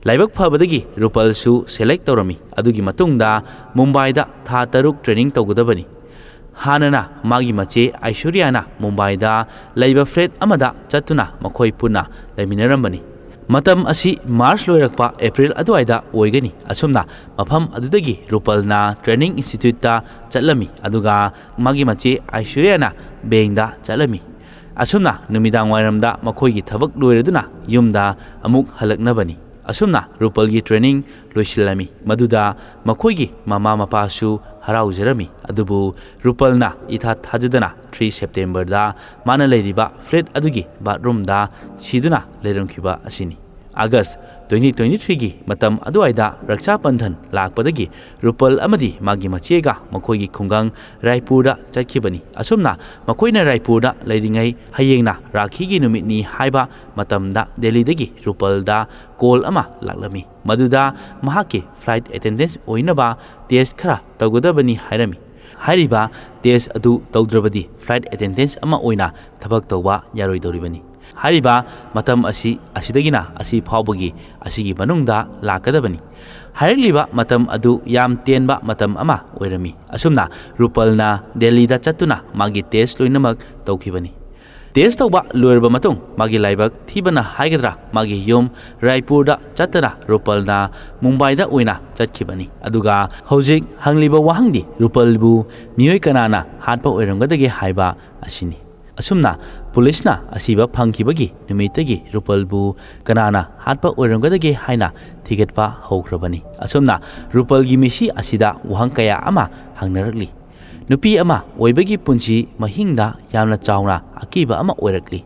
ꯂꯥꯏꯕꯛ ꯐꯕꯗꯒꯤ ꯔꯨꯄꯜꯁꯨ ꯁꯦꯂꯦꯛ ꯇꯧꯔꯝꯃꯤ꯫ ꯑꯗꯨꯒꯤ ꯃꯇꯨꯡꯗ ꯃꯨꯝꯕꯥꯏꯗ ꯊꯥ ꯇꯔꯨꯛ ꯇ꯭ꯔꯦꯅꯤꯡ ꯇꯧꯒꯗꯕꯅꯤ꯫ ꯍꯥꯟꯅꯅ ꯃꯥꯒꯤ ꯃꯆꯦ ꯑꯥꯏꯁꯣꯔꯤꯌꯥꯅ ꯃꯨꯝꯕꯥꯏꯗ ꯂꯩꯕ ꯐ꯭ꯂꯦꯠ ꯑꯃꯗ ꯆꯠꯇꯨꯅ ꯃꯈꯣꯏ ꯄꯨꯟꯅ ꯂꯩꯃꯤꯟꯅꯔꯝꯕꯅꯤ꯫ ꯃꯇꯝ ꯑꯁꯤ ꯃꯥꯔꯆ ꯂꯣꯏꯔꯛꯄ ꯑꯦꯄ꯭ꯔꯤꯜ ꯑꯗꯨꯋꯥꯏꯗ ꯑꯣꯏꯒꯅꯤ꯫ ꯑꯁꯨꯝꯅ ꯃꯐꯝ ꯑꯗꯨꯗꯒꯤ ꯔꯨꯄꯜꯅ ꯇ꯭ꯔꯦꯅꯤꯡ ꯏꯟꯁꯇꯤꯇ꯭ꯌꯨꯠꯇ ꯆꯠꯂꯝꯃꯤ, ꯑꯗꯨꯒ ꯃꯥꯒꯤ ꯃꯆꯦ ꯑꯥꯏꯁꯣꯔꯤꯌꯥꯅ ꯕꯦꯡꯗ ꯆꯠꯂꯝꯃꯤ꯫ ꯑꯁꯨꯝꯅ ꯅꯨꯃꯤꯗꯥꯡ ꯋꯥꯏꯔꯝꯗ ꯃꯈꯣꯏꯒꯤ ꯊꯕꯛ ꯂꯣꯏꯔꯗꯨꯅ ꯌꯨꯝꯗ ꯑꯃꯨꯛ ꯍꯜꯂꯛꯅꯕꯅꯤ꯫ ꯑꯁꯨꯝꯅ ꯔꯨꯄꯜꯒꯤ ꯇ꯭ꯔꯦꯅꯤꯡ ꯂꯣꯏꯁꯤꯜꯂꯝꯃꯤ꯫ ꯃꯗꯨꯗ ꯃꯈꯣꯏꯒꯤ ꯃꯃꯥ ꯃꯄꯥꯁꯨ ꯍꯔꯥꯎꯖꯔꯝꯃꯤ꯫ ꯑꯗꯨꯕꯨ ꯔꯨꯄꯜꯅ ꯏꯊꯥ ꯊꯥꯖꯗꯅ ꯊ꯭ꯔꯤ ꯁꯦꯞꯇꯦꯝꯕꯔꯗ ꯃꯥꯅ ꯂꯩꯔꯤꯕ ꯐ꯭ꯂꯦꯠ ꯑꯗꯨꯒꯤ ꯕꯥꯠꯔꯨꯝꯗ ꯁꯤꯗꯨꯅ ꯂꯩꯔꯝꯈꯤꯕ ꯑꯁꯤꯅꯤ꯫ ꯑꯥꯒꯁ ꯇ꯭ꯋꯦꯟꯇꯤ ꯇ꯭ꯋꯦꯟꯇꯤ ꯊ꯭ꯔꯤꯒꯤ ꯃꯇꯝ ꯑꯗꯨꯋꯥꯏꯗ ꯔꯛꯁꯥ ꯕꯟꯙꯟ ꯂꯥꯛꯄꯗꯒꯤ ꯔꯨꯄꯜ ꯑꯃꯗꯤ ꯃꯥꯒꯤ ꯃꯆꯦꯒ ꯃꯈꯣꯏꯒꯤ ꯈꯨꯡꯒꯪ ꯔꯥꯏꯄꯨꯔꯗ ꯆꯠꯈꯤꯕꯅꯤ꯫ ꯑꯁꯨꯝꯅ ꯃꯈꯣꯏꯅ ꯔꯥꯏꯄꯨꯔꯗ ꯂꯩꯔꯤꯉꯩ ꯍꯌꯦꯡꯅ ꯔꯥꯈꯤꯒꯤ ꯅꯨꯃꯤꯠꯅꯤ ꯍꯥꯏꯕ ꯃꯇꯝꯗ ꯗꯦꯜꯂꯤꯗꯒꯤ ꯔꯨꯄꯜꯗ ꯀꯣꯜ ꯑꯃ ꯂꯥꯛꯂꯝꯃꯤ꯫ ꯃꯗꯨꯗ ꯃꯍꯥꯛꯀꯤ ꯐ꯭ꯂꯥꯏꯠ ꯑꯦꯇꯦꯟꯗꯦꯟꯁ ꯑꯣꯏꯅꯕ ꯇꯦꯁ ꯈꯔ ꯇꯧꯒꯗꯕꯅꯤ ꯍꯥꯏꯔꯝꯃꯤ꯫ ꯍꯥꯏꯔꯤꯕ ꯇꯦꯁ ꯑꯗꯨ ꯇꯧꯗ꯭ꯔꯕꯗꯤ ꯐ꯭ꯂꯥꯏꯠ ꯑꯦꯇꯦꯟꯗꯦꯟꯁ ꯑꯃ ꯑꯣꯏꯅ ꯊꯕꯛ ꯇꯧꯕ ꯌꯥꯔꯣꯏꯗꯧꯔꯤꯕꯅꯤ꯫ ꯍꯥꯏꯔꯤꯕ ꯃꯇꯝ ꯑꯁꯤ ꯑꯁꯤꯗꯒꯤꯅ ꯑꯁꯤ ꯐꯥꯎꯕꯒꯤ ꯑꯁꯤꯒꯤ ꯃꯅꯨꯡꯗ ꯂꯥꯛꯀꯗꯕꯅꯤ꯫ ꯍꯥꯏꯔꯛꯂꯤꯕ ꯃꯇꯝ ꯑꯗꯨ ꯌꯥꯝ ꯇꯦꯟꯕ ꯃꯇꯝ ꯑꯃ ꯑꯣꯏꯔꯝꯃꯤ꯫ ꯑꯁꯨꯝꯅ ꯔꯨꯄꯜꯅ ꯗꯦꯜꯂꯤꯗ ꯆꯠꯇꯨꯅ ꯃꯥꯒꯤ ꯇꯦꯁ ꯂꯣꯏꯅꯃꯛ ꯇꯧꯈꯤꯕꯅꯤ꯫ ꯇꯦꯁ ꯇꯧꯕ ꯂꯣꯏꯔꯕ ꯃꯇꯨꯡ ꯃꯥꯒꯤ ꯂꯥꯏꯕꯛ ꯊꯤꯕꯅ ꯍꯥꯏꯒꯗ꯭ꯔꯥ, ꯃꯥꯒꯤ ꯌꯨꯝ ꯔꯥꯏꯄꯨꯔꯗ ꯆꯠꯇꯅ ꯔꯨꯄꯜꯅ ꯃꯨꯝꯕꯥꯏꯗ ꯑꯣꯏꯅ ꯆꯠꯈꯤꯕꯅꯤ꯫ ꯑꯗꯨꯒ ꯍꯧꯖꯤꯛ ꯍꯪꯂꯤꯕ ꯋꯥꯍꯪꯗꯤ ꯔꯨꯄꯜꯕꯨ ꯃꯤꯑꯣꯏ ꯀꯅꯥꯅ ꯍꯥꯠꯄ ꯑꯣꯏꯔꯝꯒꯗꯒꯦ ꯍꯥꯏꯕ ꯑꯁꯤꯅꯤ꯫ ꯑꯁꯨꯝꯅ ꯄꯨꯂꯤꯁꯅ ꯑꯁꯤꯕ ꯐꯪꯈꯤꯕꯒꯤ ꯅꯨꯃꯤꯠꯇꯒꯤ ꯔꯨꯄꯜꯕꯨ ꯀꯅꯥꯅ ꯍꯥꯠꯄ ꯑꯣꯏꯔꯝꯒꯗꯒꯦ ꯍꯥꯏꯅ ꯊꯤꯒꯠꯄ ꯍꯧꯈ꯭ꯔꯕꯅꯤ꯫ ꯑꯁꯨꯝꯅ ꯔꯨꯄꯜꯒꯤ ꯃꯤꯁꯤ ꯑꯁꯤꯗ ꯋꯥꯍꯪ ꯀꯌꯥ ꯑꯃ ꯍꯪꯅꯔꯛꯂꯤ꯫ ꯅꯨꯄꯤ ꯑꯃ ꯑꯣꯏꯕꯒꯤ ꯄꯨꯟꯁꯤ ꯃꯍꯤꯡꯗ ꯌꯥꯝꯅ ꯆꯥꯎꯅ ꯑꯀꯤꯕ ꯑꯃ ꯑꯣꯏꯔꯛꯂꯤ꯫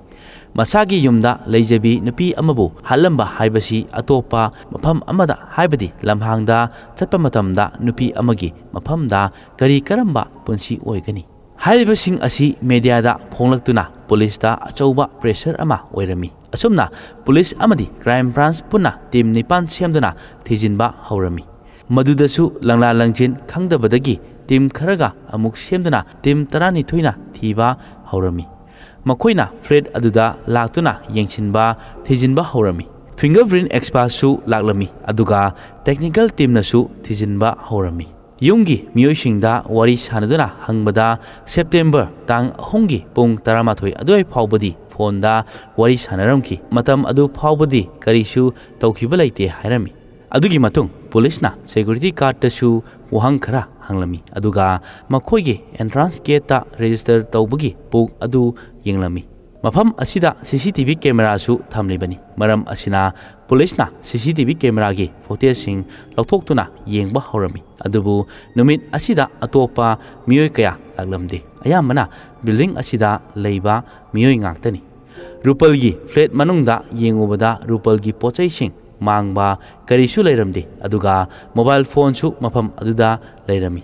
ꯃꯁꯥꯒꯤ ꯌꯨꯝꯗ ꯂꯩꯖꯕꯤ ꯅꯨꯄꯤ ꯑꯃꯕꯨ ꯍꯥꯠꯂꯝꯕ ꯍꯥꯏꯕꯁꯤ ꯑꯇꯣꯞꯄ ꯃꯐꯝ ꯑꯃꯗ, ꯍꯥꯏꯕꯗꯤ ꯂꯝꯍꯥꯡꯗ ꯆꯠꯄ ꯃꯇꯝꯗ ꯅꯨꯄꯤ ꯑꯃꯒꯤ ꯃꯐꯝꯗ ꯀꯔꯤ ꯀꯔꯝꯕ ꯄꯨꯟꯁꯤ ꯑꯣꯏꯒꯅꯤ? ꯍꯥꯏꯔꯤꯕꯁꯤꯡ ꯑꯁꯤ ꯃꯦꯗꯤꯌꯥꯗ ꯐꯣꯡꯂꯛꯇꯨꯅ ꯄꯨꯂꯤꯁꯇ ꯑꯆꯧꯕ ꯄ꯭ꯔꯦꯁꯔ ꯑꯃ ꯑꯣꯏꯔꯝꯃꯤ꯫ ꯑꯁꯨꯝꯅ ꯄꯨꯂꯤꯁ ꯑꯃꯗꯤ ꯀ꯭ꯔꯥꯏꯝ ꯕ꯭ꯔꯥꯟꯆ ꯄꯨꯟꯅ ꯇꯤꯝ ꯅꯤꯄꯥꯟ ꯁꯦꯝꯗꯨꯅ ꯊꯤꯖꯤꯟꯕ ꯍꯧꯔꯝꯃꯤ꯫ ꯃꯗꯨꯗꯁꯨ ꯂꯪꯂꯥ ꯂꯪꯖꯤꯟ ꯈꯪꯗꯕꯗꯒꯤ ꯇꯤꯝ ꯈꯔꯒ ꯑꯃꯨꯛ ꯁꯦꯝꯗꯨꯅ ꯇꯤꯝ ꯇꯔꯥꯅꯤꯊꯣꯏꯅ ꯊꯤꯕ ꯍꯧꯔꯝꯃꯤ꯫ ꯃꯈꯣꯏꯅ ꯐ꯭ꯂꯦꯠ ꯑꯗꯨꯗ ꯂꯥꯛꯇꯨꯅ ꯌꯦꯡꯁꯤꯟꯕ, ꯊꯤꯖꯤꯟꯕ ꯍꯧꯔꯝꯃꯤ꯫ ꯐꯤꯡꯒꯔ ꯄ꯭ꯔꯤꯟ ꯑꯦꯛꯁꯄꯥꯔꯠꯁꯨ ꯂꯥꯛꯂꯝꯃꯤ, ꯑꯗꯨꯒ ꯇꯦꯛꯅꯤꯀꯦꯜ ꯇꯤꯝꯅꯁꯨ ꯊꯤꯖꯤꯟꯕ ꯍꯧꯔꯝꯃꯤ꯫ ꯌꯨꯝꯒꯤ ꯃꯤꯑꯣꯏꯁꯤꯡꯗ ꯋꯥꯔꯤ ꯁꯥꯟꯅꯗꯨꯅ ꯍꯪꯕꯗ, ꯁꯦꯞꯇꯦꯝꯕꯔ ꯇꯥꯡ ꯑꯍꯨꯝꯒꯤ ꯄꯨꯡ ꯇꯔꯥꯃꯥꯊꯣꯏ ꯑꯗꯨꯋꯥꯏ ꯐꯥꯎꯕꯗꯤ ꯐꯣꯟꯗ ꯋꯥꯔꯤ ꯁꯥꯟꯅꯔꯝꯈꯤ꯫ ꯃꯇꯝ ꯑꯗꯨ ꯐꯥꯎꯕꯗꯤ ꯀꯔꯤꯁꯨ ꯇꯧꯈꯤꯕ ꯂꯩꯇꯦ ꯍꯥꯏꯔꯝꯃꯤ꯫ ꯑꯗꯨꯒꯤ ꯃꯇꯨꯡ ꯄꯨꯂꯤꯁꯅ ꯁꯦꯀ꯭ꯌꯨꯔꯤꯇꯤ ꯒꯥꯔꯗꯇꯁꯨ ꯋꯥꯍꯪ ꯈꯔ ꯍꯪꯂꯝꯃꯤ, ꯑꯗꯨꯒ ꯃꯈꯣꯏꯒꯤ ꯑꯦꯟꯇ꯭ꯔꯥꯟꯁ ꯒꯦꯠꯇ ꯔꯦꯖꯤꯁꯇꯔ ꯇꯧꯕꯒꯤ ꯕꯨꯛ ꯑꯗꯨ ꯌꯦꯡꯂꯝꯃꯤ꯫ ꯃꯐꯝ ꯑꯁꯤꯗ ꯁꯤ ꯁꯤ ꯇꯤ ꯚꯤ ꯀꯦꯃꯦꯔꯥꯁꯨ ꯊꯝꯂꯤꯕꯅꯤ꯫ ꯃꯔꯝ ꯑꯁꯤꯅ ꯄꯨꯂꯤꯁꯅ ꯁꯤ ꯁꯤ ꯇꯤ ꯚꯤ ꯀꯦꯃꯦꯔꯥꯒꯤ ꯐꯨꯇꯦꯖꯁꯤꯡ ꯂꯧꯊꯣꯛꯇꯨꯅ ꯌꯦꯡꯕ ꯍꯧꯔꯝꯃꯤ꯫ ꯑꯗꯨꯕꯨ ꯅꯨꯃꯤꯠ ꯑꯁꯤꯗ ꯑꯇꯣꯞꯄ ꯃꯤꯑꯣꯏ ꯀꯌꯥ ꯂꯥꯛꯂꯝꯗꯦ꯫ ꯑꯌꯥꯝꯕꯅ ꯕꯤꯜꯗꯤꯡ ꯑꯁꯤꯗ ꯂꯩꯕ ꯃꯤꯑꯣꯏ ꯉꯥꯛꯇꯅꯤ꯫ ꯔꯨꯄꯜꯒꯤ ꯐ꯭ꯂꯦꯠ ꯃꯅꯨꯡꯗ ꯌꯦꯡꯉꯨꯕꯗ ꯔꯨꯄꯜꯒꯤ ꯄꯣꯠꯆꯩꯁꯤꯡ ꯃꯥꯡꯕ ꯀꯔꯤꯁꯨ ꯂꯩꯔꯝꯗꯦ, ꯑꯗꯨꯒ ꯃꯣꯕꯥꯏꯜ ꯐꯣꯟꯁꯨ ꯃꯐꯝ ꯑꯗꯨꯗ ꯂꯩꯔꯝꯃꯤ꯫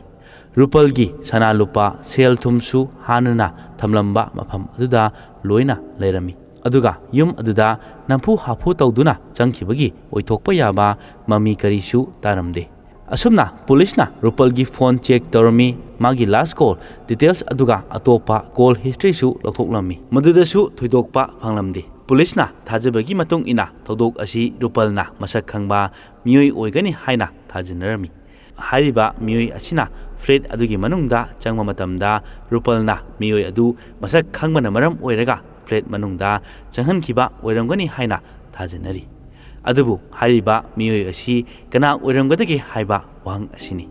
ꯔꯨꯄꯜꯒꯤ ꯁꯅꯥ ꯂꯨꯄꯥ, ꯁꯦꯜ ꯊꯨꯝꯁꯨ ꯍꯥꯟꯅꯅ ꯊꯝꯂꯝꯕ ꯃꯐꯝ ꯑꯗꯨꯗ ꯂꯣꯏꯅ ꯂꯩꯔꯝꯃꯤ꯫ ꯑꯗꯨꯒ ꯌꯨꯝ ꯑꯗꯨꯗ ꯅꯝꯐꯨ ꯍꯥꯐꯨ ꯇꯧꯗꯨꯅ ꯆꯪꯈꯤꯕꯒꯤ ꯑꯣꯏꯊꯣꯛꯄ ꯌꯥꯕ ꯃꯃꯤ ꯀꯔꯤꯁꯨ ꯇꯥꯔꯝꯗꯦ꯫ ꯑꯁꯨꯝꯅ ꯄꯨꯂꯤꯁꯅ ꯔꯨꯄꯜꯒꯤ ꯐꯣꯟ ꯆꯦꯛ ꯇꯧꯔꯝꯃꯤ, ꯃꯥꯒꯤ ꯂꯥꯁ ꯀꯣꯜ ꯗꯤꯇꯦꯜꯁ ꯑꯗꯨꯒ ꯑꯇꯣꯞꯄ ꯀꯣꯜ ꯍꯤꯁꯇ꯭ꯔꯤꯁꯨ ꯂꯧꯊꯣꯛꯂꯝꯃꯤ꯫ ꯃꯗꯨꯗꯁꯨ ꯊꯣꯏꯗꯣꯛꯄ ꯐꯪꯂꯝꯗꯦ꯫ ꯄꯨꯂꯤꯁꯅ ꯊꯥꯖꯕꯒꯤ ꯃꯇꯨꯡ ꯏꯟꯅ ꯊꯧꯗꯣꯛ ꯑꯁꯤ ꯔꯨꯄꯜꯅ ꯃꯁꯛ ꯈꯪꯕ ꯃꯤꯑꯣꯏ ꯑꯣꯏꯒꯅꯤ ꯍꯥꯏꯅ ꯊꯥꯖꯅꯔꯝꯃꯤ꯫ ꯍꯥꯏꯔꯤꯕ ꯃꯤꯑꯣꯏ ꯑꯁꯤꯅ ꯐ꯭ꯂꯦꯠ ꯑꯗꯨꯒꯤ ꯃꯅꯨꯡꯗ ꯆꯪꯕ ꯃꯇꯝꯗ ꯔꯨꯄꯜꯅ ꯃꯤꯑꯣꯏ ꯑꯗꯨ ꯃꯁꯛ ꯈꯪꯕꯅ ꯃꯔꯝ ꯑꯣꯏꯔꯒ ꯐ꯭ꯂꯦꯠ ꯃꯅꯨꯡꯗ ꯆꯪꯍꯟꯈꯤꯕ ꯑꯣꯏꯔꯝꯒꯅꯤ ꯍꯥꯏꯅ ꯊꯥꯖꯅꯔꯤ꯫ ꯑꯗꯨꯕꯨ ꯍꯥꯏꯔꯤꯕ ꯃꯤꯑꯣꯏ ꯑꯁꯤ ꯀꯅꯥ ꯑꯣꯏꯔꯝꯒꯗꯒꯦ ꯍꯥꯏꯕ ꯋꯥꯍꯪ ꯑꯁꯤꯅꯤ꯫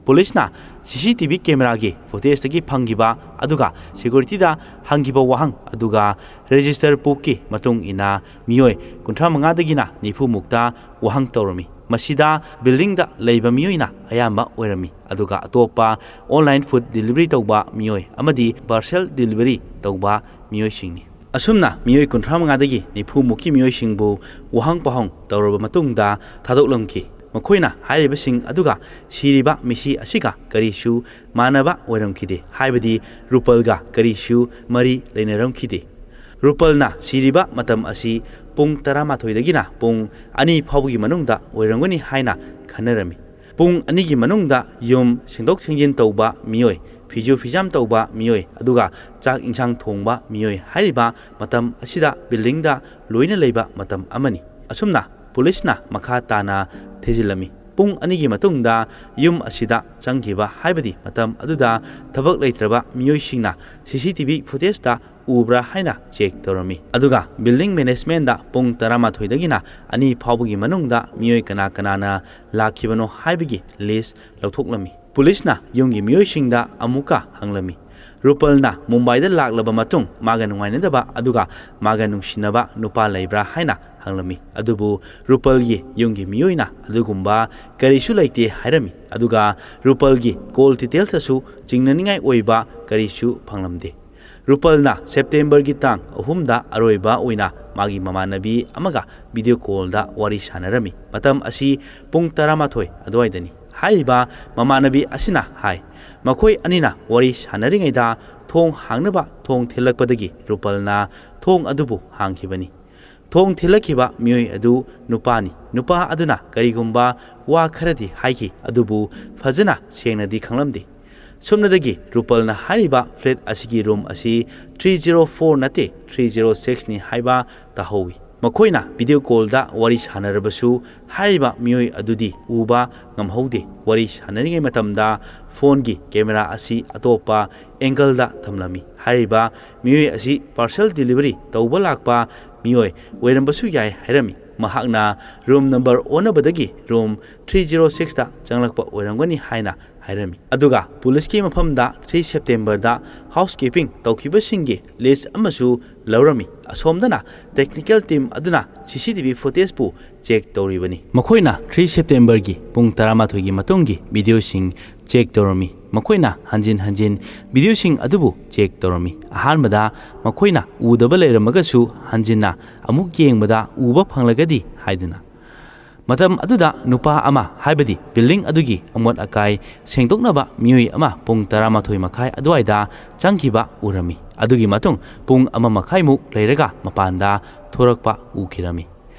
ꯄꯨꯂꯤꯁꯅ ꯁꯤ ꯁꯤ ꯇꯤ ꯚꯤ ꯀꯦꯃꯦꯔꯥꯒꯤ ꯐꯨꯇꯦꯖꯇꯒꯤ ꯐꯪꯈꯤꯕ ꯑꯗꯨꯒ ꯁꯦꯀ꯭ꯌꯨꯔꯤꯇꯤꯗ ꯍꯪꯈꯤꯕ ꯋꯥꯍꯪ ꯑꯗꯨꯒ ꯔꯦꯖꯤꯁꯇꯔ ꯕꯨꯛꯀꯤ ꯃꯇꯨꯡ ꯏꯟꯅ ꯃꯤꯑꯣꯏ ꯀꯨꯟꯊ꯭ꯔꯥ ꯃꯉꯥꯗꯒꯤꯅ ꯅꯤꯐꯨ ꯃꯨꯛꯇ ꯋꯥꯍꯪ ꯇꯧꯔꯝꯃꯤ꯫ ꯃꯁꯤꯗ ꯕꯤꯜꯗꯤꯡꯗ ꯂꯩꯕ ꯃꯤꯑꯣꯏꯅ ꯑꯌꯥꯝꯕ ꯑꯣꯏꯔꯝꯃꯤ, ꯑꯗꯨꯒ ꯑꯇꯣꯞꯄ ꯑꯣꯟꯂꯥꯏꯟ ꯐꯨꯗ ꯗꯤꯂꯤꯚꯔꯤ ꯇꯧꯕ ꯃꯤꯑꯣꯏ ꯑꯃꯗꯤ ꯄꯥꯔꯁꯦꯜ ꯗꯤꯂꯤꯚꯔꯤ ꯇꯧꯕ ꯃꯤꯑꯣꯏꯁꯤꯡꯅꯤ꯫ ꯑꯁꯨꯝꯅ ꯃꯤꯑꯣꯏ ꯀꯨꯟꯊ꯭ꯔꯥ ꯃꯉꯥꯗꯒꯤ ꯅꯤꯐꯨ ꯃꯨꯛꯀꯤ ꯃꯤꯑꯣꯏꯁꯤꯡꯕꯨ ꯋꯥꯍꯪ ꯄꯥꯎꯍꯪ ꯇꯧꯔꯕ ꯃꯇꯨꯡꯗ ꯊꯥꯗꯣꯛꯂꯝꯈꯤ꯫ ꯃꯈꯣꯏꯅ ꯍꯥꯏꯔꯤꯕꯁꯤꯡ ꯑꯗꯨꯒ ꯁꯤꯔꯤꯕ ꯃꯤꯁꯤ ꯑꯁꯤꯒ ꯀꯔꯤꯁꯨ ꯃꯥꯟꯅꯕ ꯑꯣꯏꯔꯝꯈꯤꯗꯦ, ꯍꯥꯏꯕꯗꯤ ꯔꯨꯄꯜꯒ ꯀꯔꯤꯁꯨ ꯃꯔꯤ ꯂꯩꯅꯔꯝꯈꯤꯗꯦ꯫ ꯔꯨꯄꯜꯅ ꯁꯤꯔꯤꯕ ꯃꯇꯝ ꯑꯁꯤ ꯄꯨꯡ ꯇꯔꯥꯃꯥꯊꯣꯏꯗꯒꯤꯅ ꯄꯨꯡ ꯑꯅꯤ ꯐꯥꯎꯕꯒꯤ ꯃꯅꯨꯡꯗ ꯑꯣꯏꯔꯝꯒꯅꯤ ꯍꯥꯏꯅ ꯈꯟꯅꯔꯝꯃꯤ꯫ ꯄꯨꯡ ꯑꯅꯤꯒꯤ ꯃꯅꯨꯡꯗ ꯌꯨꯝ ꯁꯦꯡꯗꯣꯛ ꯁꯦꯡꯖꯤꯟ ꯇꯧꯕ ꯃꯤꯑꯣꯏ, ꯐꯤꯁꯨ ꯐꯤꯖꯥꯝ ꯇꯧꯕ ꯃꯤꯑꯣꯏ, ꯑꯗꯨꯒ ꯆꯥꯛ ꯏꯟꯁꯥꯡ ꯊꯣꯡꯕ ꯃꯤꯑꯣꯏ ꯍꯥꯏꯔꯤꯕ ꯃꯇꯝ ꯑꯁꯤꯗ ꯕꯤꯜꯗꯤꯡꯗ ꯂꯣꯏꯅ ꯂꯩꯕ ꯃꯇꯝ ꯑꯃꯅꯤ꯫ ꯑꯁꯨꯝꯅ ꯄꯨꯂꯤꯁꯅ ꯃꯈꯥ ꯇꯥꯅ ꯊꯤꯖꯤꯜꯂꯝꯃꯤ꯫ ꯄꯨꯡ ꯑꯅꯤꯒꯤ ꯃꯇꯨꯡꯗ ꯌꯨꯝ ꯑꯁꯤꯗ ꯆꯪꯈꯤꯕ, ꯍꯥꯏꯕꯗꯤ ꯃꯇꯝ ꯑꯗꯨꯗ ꯊꯕꯛ ꯂꯩꯇ꯭ꯔꯕ ꯃꯤꯑꯣꯏꯁꯤꯡꯅ ꯁꯤ ꯁꯤ ꯇꯤ ꯚꯤ ꯐꯨꯇꯦꯖꯇ ꯎꯕ꯭ꯔꯥ ꯍꯥꯏꯅ ꯆꯦꯛ ꯇꯧꯔꯝꯃꯤ꯫ ꯑꯗꯨꯒ ꯕꯤꯜꯗꯤꯡ ꯃꯦꯅꯦꯖꯃꯦꯟꯗ ꯄꯨꯡ ꯇꯔꯥꯃꯥꯊꯣꯏꯗꯒꯤꯅ ꯑꯅꯤ ꯐꯥꯎꯕꯒꯤ ꯃꯅꯨꯡꯗ ꯃꯤꯑꯣꯏ ꯀꯅꯥ ꯀꯅꯥꯅ ꯂꯥꯛꯈꯤꯕꯅꯣ ꯍꯥꯏꯕꯒꯤ ꯂꯤꯁ ꯂꯧꯊꯣꯛꯂꯝꯃꯤ꯫ ꯄꯨꯂꯤꯁꯅ ꯌꯨꯝꯒꯤ ꯃꯤꯑꯣꯏꯁꯤꯡꯗ ꯑꯃꯨꯛꯀ ꯍꯪꯂꯝꯃꯤ, ꯔꯨꯄꯜꯅ ꯃꯨꯝꯕꯥꯏꯗ ꯂꯥꯛꯂꯕ ꯃꯇꯨꯡ ꯃꯥꯒ ꯅꯨꯡꯉꯥꯏꯅꯗꯕ ꯑꯗꯨꯒ ꯃꯥꯒ ꯅꯨꯡꯁꯤꯅꯕ ꯅꯨꯄꯥ ꯂꯩꯕ꯭ꯔꯥ ꯍꯥꯏꯅ ꯍꯪꯂꯝꯃꯤ꯫ ꯑꯗꯨꯕꯨ ꯔꯨꯄꯜꯒꯤ ꯌꯨꯝꯒꯤ ꯃꯤꯑꯣꯏꯅ ꯑꯗꯨꯒꯨꯝꯕ ꯀꯔꯤꯁꯨ ꯂꯩꯇꯦ ꯍꯥꯏꯔꯝꯃꯤ꯫ ꯑꯗꯨꯒ ꯔꯨꯄꯜꯒꯤ ꯀꯣꯜ ꯗꯤꯇꯦꯜꯁꯇꯁꯨ ꯆꯤꯡꯅꯅꯤꯡꯉꯥꯏ ꯑꯣꯏꯕ ꯀꯔꯤꯁꯨ ꯐꯪꯂꯝꯗꯦ꯫ ꯔꯨꯄꯜꯅ ꯁꯦꯞꯇꯦꯝꯕꯔꯒꯤ ꯇꯥꯡ ꯑꯍꯨꯝꯗ ꯑꯔꯣꯏꯕ ꯑꯣꯏꯅ ꯃꯥꯒꯤ ꯃꯃꯥꯟꯅꯕꯤ ꯑꯃꯒ ꯚꯤꯗꯤꯑꯣ ꯀꯣꯜꯗ ꯋꯥꯔꯤ ꯁꯥꯟꯅꯔꯝꯃꯤ꯫ ꯃꯇꯝ ꯑꯁꯤ ꯄꯨꯡ ꯇꯔꯥꯃꯥꯊꯣꯏ ꯑꯗꯨꯋꯥꯏꯗꯅꯤ꯫ ꯍꯥꯏꯔꯤꯕ ꯃꯃꯥꯟꯅꯕꯤ ꯑꯁꯤꯅ ꯍꯥꯏ, ꯃꯈꯣꯏ ꯑꯅꯤꯅ ꯋꯥꯔꯤ ꯁꯥꯟꯅꯔꯤꯉꯩꯗ ꯊꯣꯡ ꯍꯥꯡꯅꯕ ꯊꯣꯡ ꯊꯤꯜꯂꯛꯄꯗꯒꯤ ꯔꯨꯄꯜꯅ ꯊꯣꯡ ꯑꯗꯨꯕꯨ ꯍꯥꯡꯈꯤꯕꯅꯤ꯫ ꯊꯣꯡ ꯊꯤꯜꯂꯛꯈꯤꯕ ꯃꯤꯑꯣꯏ ꯑꯗꯨ ꯅꯨꯄꯥꯅꯤ꯫ ꯅꯨꯄꯥ ꯑꯗꯨꯅ ꯀꯔꯤꯒꯨꯝꯕ ꯋꯥ ꯈꯔꯗꯤ ꯍꯥꯏꯈꯤ, ꯑꯗꯨꯕꯨ ꯐꯖꯅ ꯁꯦꯡꯅꯗꯤ ꯈꯪꯂꯝꯗꯦ꯫ ꯁꯨꯞꯅꯗꯒꯤ ꯔꯨꯄꯜꯅ ꯍꯥꯏꯔꯤꯕ ꯐ꯭ꯂꯦꯠ ꯑꯁꯤꯒꯤ ꯔꯨꯝ ꯑꯁꯤ ꯊ꯭ꯔꯤ ꯖꯤꯔꯣ ꯐꯣꯔ ꯅꯠꯇꯦ, ꯊ꯭ꯔꯤ ꯖꯤꯔꯣ ꯁꯤꯛꯁꯅꯤ ꯍꯥꯏꯕ ꯇꯥꯍꯧꯋꯤ꯫ ꯃꯈꯣꯏꯅ ꯚꯤꯗꯤꯑꯣ ꯀꯣꯜꯗ ꯋꯥꯔꯤ ꯁꯥꯟꯅꯔꯕꯁꯨ ꯍꯥꯏꯔꯤꯕ ꯃꯤꯑꯣꯏ ꯑꯗꯨꯗꯤ ꯎꯕ ꯉꯝꯍꯧꯗꯦ꯫ ꯋꯥꯔꯤ ꯁꯥꯟꯅꯔꯤꯉꯩ ꯃꯇꯝꯗ ꯐꯣꯟꯒꯤ ꯀꯦꯃꯦꯔꯥ ꯑꯁꯤ ꯑꯇꯣꯞꯄ ꯑꯦꯡꯒꯜꯗ ꯊꯝꯂꯝꯃꯤ꯫ ꯍꯥꯏꯔꯤꯕ ꯃꯤꯑꯣꯏ ꯑꯁꯤ ꯄꯥꯔꯁꯦꯜ ꯗꯤꯂꯤꯚꯔꯤ ꯇꯧꯕ ꯂꯥꯛꯄ ꯃꯤꯑꯣꯏ ꯑꯣꯏꯔꯝꯕꯁꯨ ꯌꯥꯏ ꯍꯥꯏꯔꯝꯃꯤ꯫ ꯃꯍꯥꯛꯅ ꯔꯨꯝ ꯅꯝꯕꯔ ꯑꯣꯟꯅꯕꯗꯒꯤ ꯔꯨꯝ ꯊ꯭ꯔꯤ ꯖꯤꯔꯣ ꯁꯤꯛꯁꯇ ꯆꯪꯂꯛꯄ ꯑꯣꯏꯔꯝꯒꯅꯤ ꯍꯥꯏꯅ ꯍꯥꯏꯔꯝꯃꯤ꯫ ꯑꯗꯨꯒ ꯄꯨꯂꯤꯁꯀꯤ ꯃꯐꯝꯗ ꯊ꯭ꯔꯤ ꯁꯦꯞꯇꯦꯝꯕꯔꯗ ꯍꯥꯎꯁ ꯀꯤꯄꯤꯡ ꯇꯧꯈꯤꯕꯁꯤꯡꯒꯤ ꯂꯤꯁ ꯑꯃꯁꯨ ꯂꯧꯔꯝꯃꯤ꯫ ꯑꯁꯣꯝꯗꯅ ꯇꯦꯛꯅꯤꯀꯦꯜ ꯇꯤꯝ ꯑꯗꯨꯅ ꯁꯤ ꯁꯤ ꯇꯤ ꯚꯤ ꯐꯨꯇꯦꯖꯄꯨ ꯆꯦꯛ ꯇꯧꯔꯤꯕꯅꯤ꯫ ꯃꯈꯣꯏꯅ ꯊ꯭ꯔꯤ ꯁꯦꯞꯇꯦꯝꯕꯔꯒꯤ ꯄꯨꯡ ꯇꯔꯥꯃꯥꯊꯣꯏꯒꯤ ꯃꯇꯨꯡꯒꯤ ꯚꯤꯗꯤꯑꯣꯁꯤꯡ ꯆꯦꯛ ꯇꯧꯔꯝꯃꯤ꯫ ꯃꯈꯣꯏꯅ ꯍꯟꯖꯤꯟ ꯍꯟꯖꯤꯟ ꯚꯤꯗꯤꯑꯣꯁꯤꯡ ꯑꯗꯨꯕꯨ ꯆꯦꯛ ꯇꯧꯔꯝꯃꯤ꯫ ꯑꯍꯥꯟꯕꯗ ꯃꯈꯣꯏꯅ ꯎꯗꯕ ꯂꯩꯔꯝꯃꯒꯁꯨ ꯍꯟꯖꯤꯟꯅ ꯑꯃꯨꯛ ꯌꯦꯡꯕꯗ ꯎꯕ ꯐꯪꯂꯒꯗꯤ ꯍꯥꯏꯗꯨꯅ꯫ ꯃꯇꯝ ꯑꯗꯨꯗ ꯅꯨꯄꯥ ꯑꯃ, ꯍꯥꯏꯕꯗꯤ ꯕꯤꯜꯗꯤꯡ ꯑꯗꯨꯒꯤ ꯑꯃꯣꯠ ꯑꯀꯥꯏ ꯁꯦꯡꯗꯣꯛꯅꯕ ꯃꯤꯑꯣꯏ ꯑꯃ ꯄꯨꯡ ꯇꯔꯥꯃꯥꯊꯣꯏ ꯃꯈꯥꯏ ꯑꯗꯨꯋꯥꯏꯗ ꯆꯪꯈꯤꯕ ꯎꯔꯝꯃꯤ꯫ ꯑꯗꯨꯒꯤ ꯃꯇꯨꯡ ꯄꯨꯡ ꯑꯃ ꯃꯈꯥꯏꯃꯨꯛ ꯂꯩꯔꯒ ꯃꯄꯥꯟꯗ ꯊꯣꯔꯛꯄ ꯎꯈꯤꯔꯝꯃꯤ꯫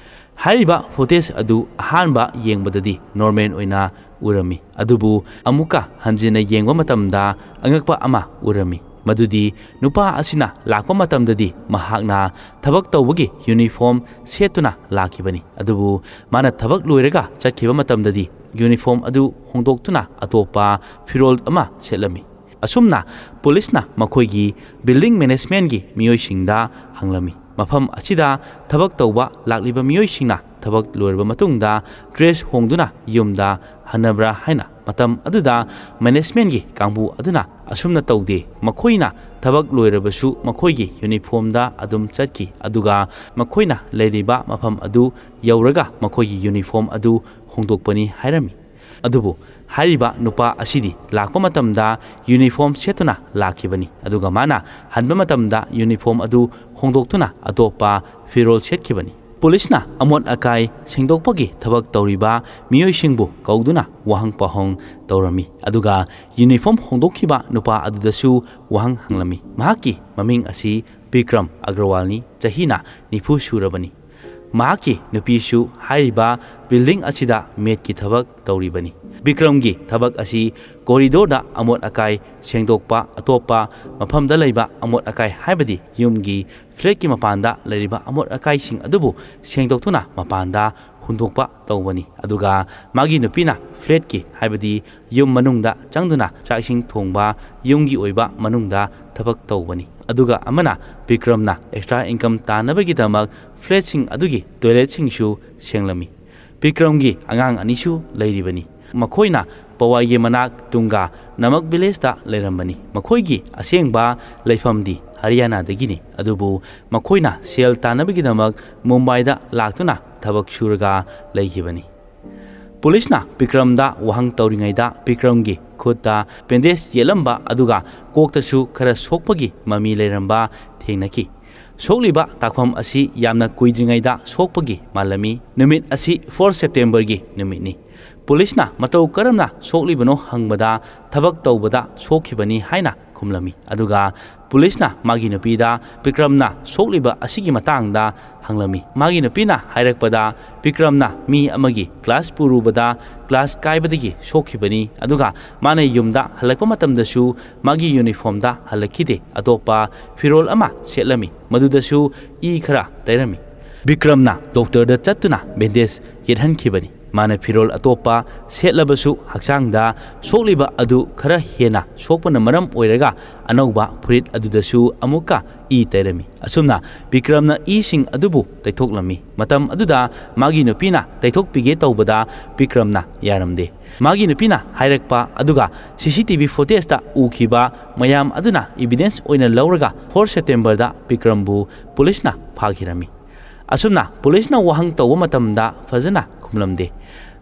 ꯍꯥꯏꯔꯤꯕ ꯐꯨꯇꯦꯖ ꯑꯗꯨ ꯑꯍꯥꯟꯕ ꯌꯦꯡꯕꯗꯗꯤ ꯅꯣꯔꯃꯦꯜ ꯑꯣꯏꯅ ꯎꯔꯝꯃꯤ, ꯑꯗꯨꯕꯨ ꯑꯃꯨꯛꯀ ꯍꯟꯖꯤꯟꯅ ꯌꯦꯡꯕ ꯃꯇꯝꯗ ꯑꯉꯛꯄ ꯑꯃ ꯎꯔꯝꯃꯤ꯫ ꯃꯗꯨꯗꯤ ꯅꯨꯄꯥ ꯑꯁꯤꯅ ꯂꯥꯛꯄ ꯃꯇꯝꯗꯗꯤ ꯃꯍꯥꯛꯅ ꯊꯕꯛ ꯇꯧꯕꯒꯤ ꯌꯨꯅꯤꯐꯣꯔꯝ ꯁꯦꯠꯇꯨꯅ ꯂꯥꯛꯈꯤꯕꯅꯤ, ꯑꯗꯨꯕꯨ ꯃꯥꯅ ꯊꯕꯛ ꯂꯣꯏꯔꯒ ꯆꯠꯈꯤꯕ ꯃꯇꯝꯗꯗꯤ ꯌꯨꯅꯤꯐꯣꯔꯝ ꯑꯗꯨ ꯍꯣꯡꯗꯣꯛꯇꯨꯅ ꯑꯇꯣꯞꯄ ꯐꯤꯔꯣꯜ ꯑꯃ ꯁꯦꯠꯂꯝꯃꯤ꯫ ꯑꯁꯨꯝꯅ ꯄꯨꯂꯤꯁꯅ ꯃꯈꯣꯏꯒꯤ ꯕꯤꯜꯗꯤꯡ ꯃꯦꯅꯦꯖꯃꯦꯟꯒꯤ ꯃꯤꯑꯣꯏꯁꯤꯡꯗ ꯍꯪꯂꯝꯃꯤ꯫ ꯃꯐꯝ ꯑꯁꯤꯗ ꯊꯕꯛ ꯇꯧꯕ ꯂꯥꯛꯂꯤꯕ ꯃꯤꯑꯣꯏꯁꯤꯡꯅ ꯊꯕꯛ ꯂꯣꯏꯔꯕ ꯃꯇꯨꯡꯗ ꯗ꯭ꯔꯦꯁ ꯍꯣꯡꯗꯨꯅ ꯌꯨꯝꯗ ꯍꯟꯅꯕ꯭ꯔꯥ ꯍꯥꯏꯅ ꯃꯇꯝ ꯑꯗꯨꯗ ꯃꯦꯅꯦꯖꯃꯦꯟꯒꯤ ꯀꯥꯡꯕꯨ ꯑꯗꯨꯅ ꯑꯁꯨꯝꯅ ꯇꯧꯗꯦ, ꯃꯈꯣꯏꯅ ꯊꯕꯛ ꯂꯣꯏꯔꯕꯁꯨ ꯃꯈꯣꯏꯒꯤ ꯌꯨꯅꯤꯐꯣꯔꯝꯗ ꯑꯗꯨꯝ ꯆꯠꯈꯤ, ꯑꯗꯨꯒ ꯃꯈꯣꯏꯅ ꯂꯩꯔꯤꯕ ꯃꯐꯝ ꯑꯗꯨ ꯌꯧꯔꯒ ꯃꯈꯣꯏꯒꯤ ꯌꯨꯅꯤꯐꯣꯔꯝ ꯑꯗꯨ ꯍꯣꯡꯗꯣꯛꯄꯅꯤ ꯍꯥꯏꯔꯝꯃꯤ꯫ ꯑꯗꯨꯕꯨ ꯍꯥꯏꯔꯤꯕ ꯅꯨꯄꯥ ꯑꯁꯤꯗꯤ ꯂꯥꯛꯄ ꯃꯇꯝꯗ ꯌꯨꯅꯤꯐꯣꯔꯝ ꯁꯦꯠꯇꯨꯅ ꯂꯥꯛꯈꯤꯕꯅꯤ, ꯑꯗꯨꯒ ꯃꯥꯅ ꯍꯟꯕ ꯃꯇꯝꯗ ꯌꯨꯅꯤꯐꯣꯔꯝ ꯑꯗꯨ ꯍꯣꯡꯗꯣꯛꯇꯨꯅ ꯑꯇꯣꯞꯄ ꯐꯤꯔꯣꯜ ꯁꯦꯠꯈꯤꯕꯅꯤ꯫ ꯄꯨꯂꯤꯁꯅ ꯑꯃꯣꯠ ꯑꯀꯥꯏ ꯁꯦꯡꯗꯣꯛꯄꯒꯤ ꯊꯕꯛ ꯇꯧꯔꯤꯕ ꯃꯤꯑꯣꯏꯁꯤꯡꯕꯨ ꯀꯧꯗꯨꯅ ꯋꯥꯍꯪ ꯄꯥꯎꯍꯪ ꯇꯧꯔꯝꯃꯤ, ꯑꯗꯨꯒ ꯌꯨꯅꯤꯐꯣꯔꯝ ꯍꯣꯡꯗꯣꯛꯈꯤꯕ ꯅꯨꯄꯥ ꯑꯗꯨꯗꯁꯨ ꯋꯥꯍꯪ ꯍꯪꯂꯝꯃꯤ꯫ ꯃꯍꯥꯛꯀꯤ ꯃꯃꯤꯡ ꯑꯁꯤ ꯕꯤꯀ꯭ꯔꯝ ꯑꯒ꯭ꯔꯋꯥꯜꯅꯤ, ꯆꯍꯤꯅ ꯅꯤꯐꯨ ꯁꯨꯔꯕꯅꯤ꯫ ꯃꯍꯥꯛꯀꯤ ꯅꯨꯄꯤꯁꯨ ꯍꯥꯏꯔꯤꯕ ꯕꯤꯜꯗꯤꯡ ꯑꯁꯤꯗ ꯃꯦꯠꯀꯤ ꯊꯕꯛ ꯇꯧꯔꯤꯕꯅꯤ꯫ ꯕꯤꯀ꯭ꯔꯝꯒꯤ ꯊꯕꯛ ꯑꯁꯤ ꯀꯣꯔꯤꯗꯣꯔꯗ ꯑꯃꯣꯠ ꯑꯀꯥꯏ ꯁꯦꯡꯗꯣꯛꯄ, ꯑꯇꯣꯞꯄ ꯃꯐꯝꯗ ꯂꯩꯕ ꯑꯃꯣꯠ ꯑꯀꯥꯏ, ꯍꯥꯏꯕꯗꯤ ꯌꯨꯝꯒꯤ ꯐ꯭ꯂꯦꯠꯀꯤ ꯃꯄꯥꯟꯗ ꯂꯩꯔꯤꯕ ꯑꯃꯣꯠ ꯑꯀꯥꯏꯁꯤꯡ ꯑꯗꯨꯕꯨ ꯁꯦꯡꯗꯣꯛꯇꯨꯅ ꯃꯄꯥꯟꯗ ꯍꯨꯟꯗꯣꯛꯄ ꯇꯧꯕꯅꯤ꯫ ꯑꯗꯨꯒ ꯃꯥꯒꯤ ꯅꯨꯄꯤꯅ ꯐ꯭ꯂꯦꯠꯀꯤ, ꯍꯥꯏꯕꯗꯤ ꯌꯨꯝ ꯃꯅꯨꯡꯗ ꯆꯪꯗꯨꯅ ꯆꯥꯛ ꯏꯁꯤꯡ ꯊꯣꯡꯕ, ꯌꯨꯝꯒꯤ ꯑꯣꯏꯕ ꯃꯅꯨꯡꯗ ꯊꯕꯛ ꯇꯧꯕꯅꯤ꯫ ꯑꯗꯨꯒ ꯑꯃꯅ ꯕꯤꯀ꯭ꯔꯝꯅ ꯑꯦꯛꯁꯇ꯭ꯔꯥ ꯏꯟꯀꯝ ꯇꯥꯟꯅꯕꯒꯤꯗꯃꯛ ꯐ꯭ꯂꯦꯠꯁꯤꯡ ꯑꯗꯨꯒꯤ ꯇꯣꯏꯂꯦꯠꯁꯤꯡꯁꯨ ꯁꯦꯡꯂꯝꯃꯤ꯫ ꯕꯤꯀ꯭ꯔꯝꯒꯤ ꯑꯉꯥꯡ ꯑꯅꯤꯁꯨ ꯂꯩꯔꯤꯕꯅꯤ꯫ ꯃꯈꯣꯏꯅ ꯄꯋꯥꯏꯒꯤ ꯃꯅꯥꯛ ꯇꯨꯡꯒꯥ ꯅꯃꯛ ꯚꯤꯂꯦꯖꯇ ꯂꯩꯔꯝꯕꯅꯤ꯫ ꯃꯈꯣꯏꯒꯤ ꯑꯁꯦꯡꯕ ꯂꯩꯐꯝꯗꯤ ꯍꯔꯤꯌꯥꯅꯥꯗꯒꯤꯅꯤ, ꯑꯗꯨꯕꯨ ꯃꯈꯣꯏꯅ ꯁꯦꯜ ꯇꯥꯟꯅꯕꯒꯤꯗꯃꯛ ꯃꯨꯝꯕꯥꯏꯗ ꯂꯥꯛꯇꯨꯅ ꯊꯕꯛ ꯁꯨꯔꯒ ꯂꯩꯈꯤꯕꯅꯤ꯫ ꯄꯨꯂꯤꯁꯅ ꯕꯤꯀ꯭ꯔꯝꯗ ꯋꯥꯍꯪ ꯇꯧꯔꯤꯉꯩꯗ ꯕꯤꯀ꯭ꯔꯝꯒꯤ ꯈꯨꯠꯇ ꯕꯦꯟꯗꯦꯖ ꯌꯦꯠꯂꯝꯕ, ꯑꯗꯨꯒ ꯀꯣꯛꯇꯁꯨ ꯈꯔ ꯁꯣꯛꯄꯒꯤ ꯃꯃꯤ ꯂꯩꯔꯝꯕ ꯊꯦꯡꯅꯈꯤ꯫ ꯁꯣꯛꯂꯤꯕ ꯇꯥꯛꯐꯝ ꯑꯁꯤ ꯌꯥꯝꯅ ꯀꯨꯏꯗ꯭ꯔꯤꯉꯩꯗ ꯁꯣꯛꯄꯒꯤ ꯃꯥꯜꯂꯝꯃꯤ꯫ ꯅꯨꯃꯤꯠ ꯑꯁꯤ ꯐꯣꯔ ꯁꯦꯞꯇꯦꯝꯕꯔꯒꯤ ꯅꯨꯃꯤꯠꯅꯤ꯫ ꯄꯨꯂꯤꯁꯅ ꯃꯇꯧ ꯀꯔꯝꯅ ꯁꯣꯛꯂꯤꯕꯅꯣ ꯍꯪꯕꯗ, ꯊꯕꯛ ꯇꯧꯕꯗ ꯁꯣꯛꯈꯤꯕꯅꯤ ꯍꯥꯏꯅ ꯈꯨꯝꯂꯝꯃꯤ꯫ ꯑꯗꯨꯒ ꯄꯨꯂꯤꯁꯅ ꯃꯥꯒꯤ ꯅꯨꯄꯤꯗ ꯕꯤꯀ꯭ꯔꯝꯅ ꯁꯣꯛꯂꯤꯕ ꯑꯁꯤꯒꯤ ꯃꯇꯥꯡꯗ ꯍꯪꯂꯝꯃꯤ꯫ ꯃꯥꯒꯤ ꯅꯨꯄꯤꯅ ꯍꯥꯏꯔꯛꯄꯗ, ꯕꯤꯀ꯭ꯔꯝꯅ ꯃꯤ ꯑꯃꯒꯤ ꯀ꯭ꯂꯥꯁ ꯄꯨꯔꯨꯕꯗ ꯀ꯭ꯂꯥꯁ ꯀꯥꯏꯕꯗꯒꯤ ꯁꯣꯛꯈꯤꯕꯅꯤ, ꯑꯗꯨꯒ ꯃꯥꯅ ꯌꯨꯝꯗ ꯍꯜꯂꯛꯄ ꯃꯇꯝꯗꯁꯨ ꯃꯥꯒꯤ ꯌꯨꯅꯤꯐꯣꯔꯝꯗ ꯍꯜꯂꯛꯈꯤꯗꯦ, ꯑꯇꯣꯞꯄ ꯐꯤꯔꯣꯜ ꯑꯃ ꯁꯦꯠꯂꯝꯃꯤ, ꯃꯗꯨꯗꯁꯨ ꯏ ꯈꯔ ꯇꯩꯔꯝꯃꯤ꯫ ꯕꯤꯀ꯭ꯔꯝꯅ ꯗꯣꯛꯇꯔꯗ ꯆꯠꯇꯨꯅ ꯕꯦꯟꯗꯦꯖ ꯌꯦꯠꯍꯟꯈꯤꯕꯅꯤ꯫ ꯃꯥꯅ ꯐꯤꯔꯣꯜ ꯑꯇꯣꯞꯄ ꯁꯦꯠꯂꯕꯁꯨ ꯍꯛꯆꯥꯡꯗ ꯁꯣꯛꯂꯤꯕ ꯑꯗꯨ ꯈꯔ ꯍꯦꯟꯅ ꯁꯣꯛꯄꯅ ꯃꯔꯝ ꯑꯣꯏꯔꯒ ꯑꯅꯧꯕ ꯐꯨꯔꯤꯠ ꯑꯗꯨꯗꯁꯨ ꯑꯃꯨꯛꯀ ꯏ ꯇꯩꯔꯝꯃꯤ꯫ ꯑꯁꯨꯝꯅ ꯕꯤꯀ꯭ꯔꯝꯅ ꯏꯁꯤꯡ ꯑꯗꯨꯕꯨ ꯇꯩꯊꯣꯛꯂꯝꯃꯤ꯫ ꯃꯇꯝ ꯑꯗꯨꯗ ꯃꯥꯒꯤ ꯅꯨꯄꯤꯅ ꯇꯩꯊꯣꯛꯄꯤꯒꯦ ꯇꯧꯕꯗ ꯕꯤꯀ꯭ꯔꯝꯅ ꯌꯥꯔꯝꯗꯦ꯫ ꯃꯥꯒꯤ ꯅꯨꯄꯤꯅ ꯍꯥꯏꯔꯛꯄ ꯑꯗꯨꯒ ꯁꯤ ꯁꯤ ꯇꯤ ꯚꯤ ꯐꯨꯇꯦꯖꯇ ꯎꯈꯤꯕ ꯃꯌꯥꯝ ꯑꯗꯨꯅ ꯏꯕꯤꯗꯦꯟꯁ ꯑꯣꯏꯅ ꯂꯧꯔꯒ ꯐꯣꯔ ꯁꯦꯞꯇꯦꯝꯕꯔꯗ ꯕꯤꯀ꯭ꯔꯝꯕꯨ ꯄꯨꯂꯤꯁꯅ ꯐꯥꯈꯤꯔꯝꯃꯤ꯫ ꯑꯁꯨꯝꯅ ꯄꯨꯂꯤꯁꯅ ꯋꯥꯍꯪ ꯇꯧꯕ ꯃꯇꯝꯗ ꯐꯖꯅ ꯈꯨꯝꯂꯝꯗꯦ꯫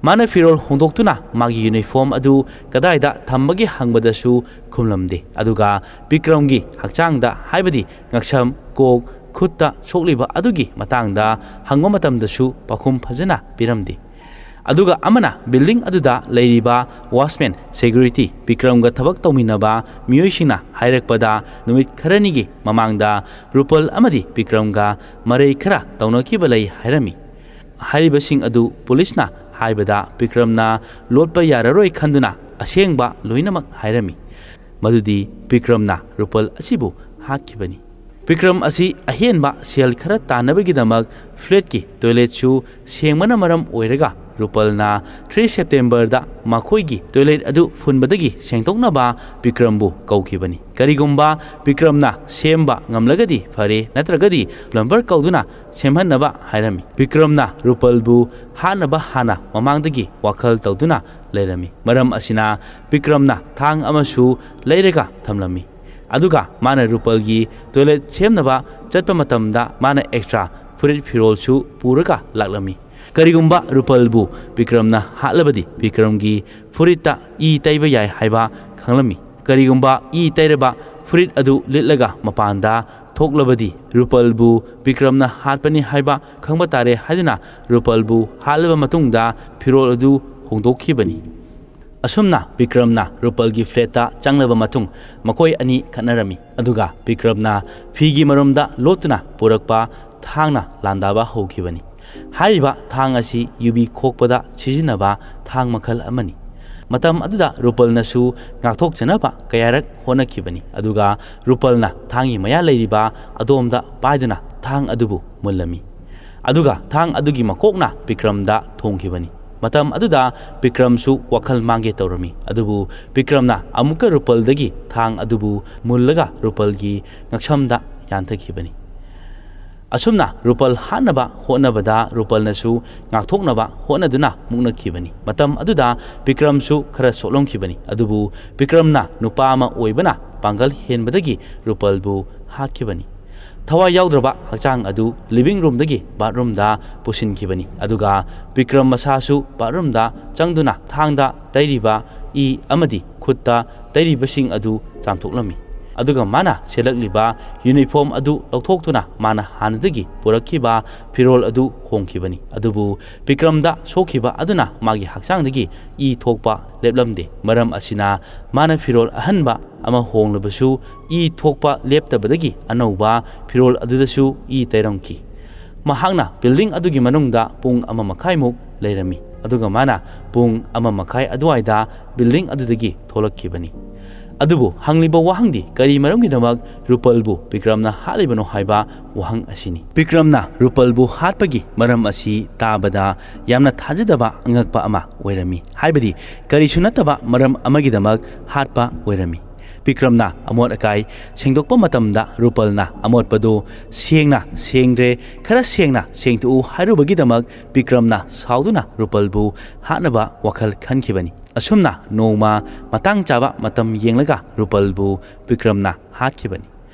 ꯃꯥꯅ ꯐꯤꯔꯣꯜ ꯍꯣꯡꯗꯣꯛꯇꯨꯅ ꯃꯥꯒꯤ ꯌꯨꯅꯤꯐꯣꯔꯝ ꯑꯗꯨ ꯀꯗꯥꯏꯗ ꯊꯝꯕꯒꯦ ꯍꯪꯕꯗꯁꯨ ꯈꯨꯝꯂꯝꯗꯦ꯫ ꯑꯗꯨꯒ ꯕꯤꯀ꯭ꯔꯝꯒꯤ ꯍꯛꯆꯥꯡꯗ, ꯍꯥꯏꯕꯗꯤ ꯉꯛꯁꯝ, ꯀꯣꯛ, ꯈꯨꯠꯇ ꯁꯣꯛꯂꯤꯕ ꯑꯗꯨꯒꯤ ꯃꯇꯥꯡꯗ ꯍꯪꯕ ꯃꯇꯝꯗꯁꯨ ꯄꯥꯎꯈꯨꯝ ꯐꯖꯅ ꯄꯤꯔꯝꯗꯦ꯫ ꯑꯗꯨꯒ ꯑꯃꯅ ꯕꯤꯜꯗꯤꯡ ꯑꯗꯨꯗ ꯂꯩꯔꯤꯕ ꯋꯥꯆꯃꯦꯟ, ꯁꯦꯀ꯭ꯌꯨꯔꯤꯇꯤ, ꯕꯤꯀ꯭ꯔꯝꯒ ꯊꯕꯛ ꯇꯧꯃꯤꯟꯅꯕ ꯃꯤꯑꯣꯏꯁꯤꯡꯅ ꯍꯥꯏꯔꯛꯄꯗ, ꯅꯨꯃꯤꯠ ꯈꯔꯅꯤꯒꯤ ꯃꯃꯥꯡꯗ ꯔꯨꯄꯜ ꯑꯃꯗꯤ ꯕꯤꯀ꯭ꯔꯝꯒ ꯃꯔꯩ ꯈꯔ ꯇꯧꯅꯈꯤꯕ ꯂꯩ ꯍꯥꯏꯔꯝꯃꯤ꯫ ꯍꯥꯏꯔꯤꯕꯁꯤꯡ ꯑꯗꯨ ꯄꯨꯂꯤꯁꯅ ꯍꯥꯏꯕꯗ ꯕꯤꯀ꯭ꯔꯝꯅ ꯂꯣꯠꯄ ꯌꯥꯔꯔꯣꯏ ꯈꯟꯗꯨꯅ ꯑꯁꯦꯡꯕ ꯂꯣꯏꯅꯃꯛ ꯍꯥꯏꯔꯝꯃꯤ, ꯃꯗꯨꯗꯤ ꯕꯤꯀ꯭ꯔꯝꯅ ꯔꯨꯄꯜ ꯑꯁꯤꯕꯨ ꯍꯥꯠꯈꯤꯕꯅꯤ꯫ ꯕꯤꯀ꯭ꯔꯝ ꯑꯁꯤ ꯑꯍꯦꯟꯕ ꯁꯦꯜ ꯈꯔ ꯇꯥꯟꯅꯕꯒꯤꯗꯃꯛ ꯐ꯭ꯂꯦꯠꯀꯤ ꯇꯣꯏꯂꯦꯠꯁꯨ ꯁꯦꯡꯕꯅ ꯃꯔꯝ ꯑꯣꯏꯔꯒ ꯔꯨꯄꯜꯅ ꯊ꯭ꯔꯤ ꯁꯦꯞꯇꯦꯝꯕꯔꯗ ꯃꯈꯣꯏꯒꯤ ꯇꯣꯏꯂꯦꯠ ꯑꯗꯨ ꯐꯨꯟꯕꯗꯒꯤ ꯁꯦꯡꯗꯣꯛꯅꯕ ꯕꯤꯀ꯭ꯔꯝꯕꯨ ꯀꯧꯈꯤꯕꯅꯤ꯫ ꯀꯔꯤꯒꯨꯝꯕ ꯕꯤꯀ꯭ꯔꯝꯅ ꯁꯦꯝꯕ ꯉꯝꯂꯒꯗꯤ ꯐꯔꯦ, ꯅꯠꯇ꯭ꯔꯒꯗꯤ ꯄ꯭ꯂꯝꯕꯔ ꯀꯧꯗꯨꯅ ꯁꯦꯝꯍꯟꯅꯕ ꯍꯥꯏꯔꯝꯃꯤ꯫ ꯕꯤꯀ꯭ꯔꯝꯅ ꯔꯨꯄꯜꯕꯨ ꯍꯥꯠꯅꯕ ꯍꯥꯟꯅ ꯃꯃꯥꯡꯗꯒꯤ ꯋꯥꯈꯜ ꯇꯧꯗꯨꯅ ꯂꯩꯔꯝꯃꯤ꯫ ꯃꯔꯝ ꯑꯁꯤꯅ ꯕꯤꯀ꯭ꯔꯝꯅ ꯊꯥꯡ ꯑꯃꯁꯨ ꯂꯩꯔꯒ ꯊꯝꯂꯝꯃꯤ꯫ ꯑꯗꯨꯒ ꯃꯥꯅ ꯔꯨꯄꯜꯒꯤ ꯇꯣꯏꯂꯦꯠ ꯁꯦꯝꯅꯕ ꯆꯠꯄ ꯃꯇꯝꯗ ꯃꯥꯅ ꯑꯦꯛꯁꯇ꯭ꯔꯥ ꯐꯨꯔꯤꯠ ꯐꯤꯔꯣꯜꯁꯨ ꯄꯨꯔꯒ ꯂꯥꯛꯂꯝꯃꯤ꯫ ꯀꯔꯤꯒꯨꯝꯕ ꯔꯨꯄꯜꯕꯨ ꯕꯤꯀ꯭ꯔꯝꯅ ꯍꯥꯠꯂꯕꯗꯤ ꯕꯤꯀ꯭ꯔꯝꯒꯤ ꯐꯨꯔꯤꯠꯇ ꯏ ꯇꯩꯕ ꯌꯥꯏ ꯍꯥꯏꯕ ꯈꯪꯂꯝꯃꯤ꯫ ꯀꯔꯤꯒꯨꯝꯕ ꯏ ꯇꯩꯔꯕ ꯐꯨꯔꯤꯠ ꯑꯗꯨ ꯂꯤꯠꯂꯒ ꯃꯄꯥꯟꯗ ꯊꯣꯛꯂꯕꯗꯤ ꯔꯨꯄꯜꯕꯨ ꯕꯤꯀ꯭ꯔꯝꯅ ꯍꯥꯠꯄꯅꯤ ꯍꯥꯏꯕ ꯈꯪꯕ ꯇꯥꯔꯦ ꯍꯥꯏꯗꯨꯅ ꯔꯨꯄꯜꯕꯨ ꯍꯥꯠꯂꯕ ꯃꯇꯨꯡꯗ ꯐꯤꯔꯣꯜ ꯑꯗꯨ ꯍꯣꯡꯗꯣꯛꯈꯤꯕꯅꯤ꯫ ꯑꯁꯨꯝꯅ ꯕꯤꯀ꯭ꯔꯝꯅ ꯔꯨꯄꯜꯒꯤ ꯐ꯭ꯂꯦꯠꯇ ꯆꯪꯂꯕ ꯃꯇꯨꯡ ꯃꯈꯣꯏ ꯑꯅꯤ ꯈꯠꯅꯔꯝꯃꯤ꯫ ꯑꯗꯨꯒ ꯕꯤꯀ꯭ꯔꯝꯅ ꯐꯤꯒꯤ ꯃꯔꯨꯝꯗ ꯂꯣꯠꯇꯨꯅ ꯄꯨꯔꯛꯄ ꯊꯥꯡꯅ ꯂꯥꯟꯗꯥꯕ ꯍꯧꯈꯤꯕꯅꯤ꯫ ꯍꯥꯏꯔꯤꯕ ꯊꯥꯡ ꯑꯁꯤ ꯌꯨꯕꯤ ꯈꯣꯛꯄꯗ ꯁꯤꯖꯤꯟꯅꯕ ꯊꯥꯡ ꯃꯈꯜ ꯑꯃꯅꯤ꯫ ꯃꯇꯝ ꯑꯗꯨꯗ ꯔꯨꯄꯜꯅꯁꯨ ꯉꯥꯛꯊꯣꯛꯆꯅꯕ ꯀꯌꯥꯔꯛ ꯍꯣꯠꯅꯈꯤꯕꯅꯤ꯫ ꯑꯗꯨꯒ ꯔꯨꯄꯜꯅ ꯊꯥꯡꯒꯤ ꯃꯌꯥ ꯂꯩꯔꯤꯕ ꯑꯗꯣꯝꯗ ꯄꯥꯏꯗꯨꯅ ꯊꯥꯡ ꯑꯗꯨꯕꯨ ꯃꯨꯜꯂꯝꯃꯤ꯫ ꯑꯗꯨꯒ ꯊꯥꯡ ꯑꯗꯨꯒꯤ ꯃꯀꯣꯛꯅ ꯕꯤꯀ꯭ꯔꯝꯗ ꯊꯣꯡꯈꯤꯕꯅꯤ꯫ ꯃꯇꯝ ꯑꯗꯨꯗ ꯕꯤꯀ꯭ꯔꯝꯁꯨ ꯋꯥꯈꯜ ꯃꯥꯡꯒꯦ ꯇꯧꯔꯝꯃꯤ꯫ ꯑꯗꯨꯕꯨ ꯕꯤꯀ꯭ꯔꯝꯅ ꯑꯃꯨꯛꯀ ꯔꯨꯄꯜꯗꯒꯤ ꯊꯥꯡ ꯑꯗꯨꯕꯨ ꯃꯨꯜꯂꯒ ꯔꯨꯄꯜꯒꯤ ꯉꯛꯁꯝꯗ ꯌꯥꯟꯊꯈꯤꯕꯅꯤ꯫ ꯑꯁꯨꯝꯅ ꯔꯨꯄꯜ ꯍꯥꯠꯅꯕ ꯍꯣꯠꯅꯕꯗ ꯔꯨꯄꯜꯅꯁꯨ ꯉꯥꯛꯊꯣꯛꯅꯕ ꯍꯣꯠꯅꯗꯨꯅ ꯃꯨꯛꯅꯈꯤꯕꯅꯤ꯫ ꯃꯇꯝ ꯑꯗꯨꯗ ꯕꯤꯀ꯭ꯔꯝꯁꯨ ꯈꯔ ꯁꯣꯛꯂꯝꯈꯤꯕꯅꯤ꯫ ꯑꯗꯨꯕꯨ ꯕꯤꯀ꯭ꯔꯝꯅ ꯅꯨꯄꯥ ꯑꯃ ꯑꯣꯏꯕꯅ ꯄꯥꯡꯒꯜ ꯍꯦꯟꯕꯗꯒꯤ ꯔꯨꯄꯜꯕꯨ ꯍꯥꯠꯈꯤꯕꯅꯤ꯫ ꯊꯋꯥꯏ ꯌꯥꯎꯗ꯭ꯔꯕ ꯍꯛꯆꯥꯡ ꯑꯗꯨ ꯂꯤꯚꯤꯡ ꯔꯨꯝꯗꯒꯤ ꯕꯥꯠꯔꯨꯝꯗ ꯄꯨꯁꯤꯟꯈꯤꯕꯅꯤ꯫ ꯑꯗꯨꯒ ꯕꯤꯀ꯭ꯔꯝ ꯃꯁꯥꯁꯨ ꯕꯥꯠꯔꯨꯝꯗ ꯆꯪꯗꯨꯅ ꯊꯥꯡꯗ ꯇꯩꯔꯤꯕ ꯏ ꯑꯃꯗꯤ ꯈꯨꯠꯇ ꯇꯩꯔꯤꯕꯁꯤꯡ ꯑꯗꯨ ꯆꯥꯝꯊꯣꯛꯂꯝꯃꯤ꯫ ꯑꯗꯨꯒ ꯃꯥꯅ ꯁꯦꯠꯂꯛꯂꯤꯕ ꯌꯨꯅꯤꯐꯣꯔꯝ ꯑꯗꯨ ꯂꯧꯊꯣꯛꯇꯨꯅ ꯃꯥꯅ ꯍꯥꯟꯅꯗꯒꯤ ꯄꯨꯔꯛꯈꯤꯕ ꯐꯤꯔꯣꯜ ꯑꯗꯨ ꯍꯣꯡꯈꯤꯕꯅꯤ꯫ ꯑꯗꯨꯕꯨ ꯕꯤꯀ꯭ꯔꯝꯗ ꯁꯣꯛꯈꯤꯕ ꯑꯗꯨꯅ ꯃꯥꯒꯤ ꯍꯛꯆꯥꯡꯗꯒꯤ ꯏ ꯊꯣꯛꯄ ꯂꯦꯞꯂꯝꯗꯦ꯫ ꯃꯔꯝ ꯑꯁꯤꯅ ꯃꯥꯅ ꯐꯤꯔꯣꯜ ꯑꯍꯟꯕ ꯑꯃ ꯍꯣꯡꯂꯕꯁꯨ ꯏ ꯊꯣꯛꯄ ꯂꯦꯞꯇꯕꯗꯒꯤ ꯑꯅꯧꯕ ꯐꯤꯔꯣꯜ ꯑꯗꯨꯗꯁꯨ ꯏ ꯇꯩꯔꯝꯈꯤ꯫ ꯃꯍꯥꯛꯅ ꯕꯤꯜꯗꯤꯡ ꯑꯗꯨꯒꯤ ꯃꯅꯨꯡꯗ ꯄꯨꯡ ꯑꯃ ꯃꯈꯥꯏꯃꯨꯛ ꯂꯩꯔꯝꯃꯤ꯫ ꯑꯗꯨꯒ ꯃꯥꯅ ꯄꯨꯡ ꯑꯃ ꯃꯈꯥꯏ ꯑꯗꯨꯋꯥꯏꯗ ꯕꯤꯜꯗꯤꯡ ꯑꯗꯨꯗꯒꯤ ꯊꯣꯛꯂꯛꯈꯤꯕꯅꯤ꯫ ꯑꯗꯨꯕꯨ ꯍꯪꯂꯤꯕ ꯋꯥꯍꯪꯗꯤ ꯀꯔꯤ ꯃꯔꯝꯒꯤꯗꯃꯛ ꯔꯨꯄꯜꯕꯨ ꯕꯤꯀ꯭ꯔꯝꯅ ꯍꯥꯠꯂꯤꯕꯅꯣ ꯍꯥꯏꯕ ꯋꯥꯍꯪ ꯑꯁꯤꯅꯤ꯫ ꯕꯤꯀ꯭ꯔꯝꯅ ꯔꯨꯄꯜꯕꯨ ꯍꯥꯠꯄꯒꯤ ꯃꯔꯝ ꯑꯁꯤ ꯇꯥꯕꯗ ꯌꯥꯝꯅ ꯊꯥꯖꯗꯕ ꯑꯉꯛꯄ ꯑꯃ ꯑꯣꯏꯔꯝꯃꯤ꯫ ꯍꯥꯏꯕꯗꯤ ꯀꯔꯤꯁꯨ ꯅꯠꯇꯕ ꯃꯔꯝ ꯑꯃꯒꯤꯗꯃꯛ ꯍꯥꯠꯄ ꯑꯣꯏꯔꯝꯃꯤ꯫ ꯕꯤꯀ꯭ꯔꯝꯅ ꯑꯃꯣꯠ ꯑꯀꯥꯏ ꯁꯦꯡꯗꯣꯛꯄ ꯃꯇꯝꯗ ꯔꯨꯄꯜꯅ ꯑꯃꯣꯠꯄꯗꯨ ꯁꯦꯡꯅ ꯁꯦꯡꯗ꯭ꯔꯦ, ꯈꯔ ꯁꯦꯡꯅ ꯁꯦꯡꯗꯣꯛꯎ ꯍꯥꯏꯔꯨꯕꯒꯤꯗꯃꯛ ꯕꯤꯀ꯭ꯔꯝꯅ ꯁꯥꯎꯗꯨꯅ ꯔꯨꯄꯜꯕꯨ ꯍꯥꯠꯅꯕ ꯋꯥꯈꯜ ꯈꯟꯈꯤꯕꯅꯤ꯫ ꯑꯁꯨꯝꯅ ꯅꯣꯡꯃ ꯃꯇꯥꯡ ꯆꯥꯕ ꯃꯇꯝ ꯌꯦꯡꯂꯒ ꯔꯨꯄꯜꯕꯨ ꯕꯤꯀ꯭ꯔꯝꯅ ꯍꯥꯠꯈꯤꯕꯅꯤ꯫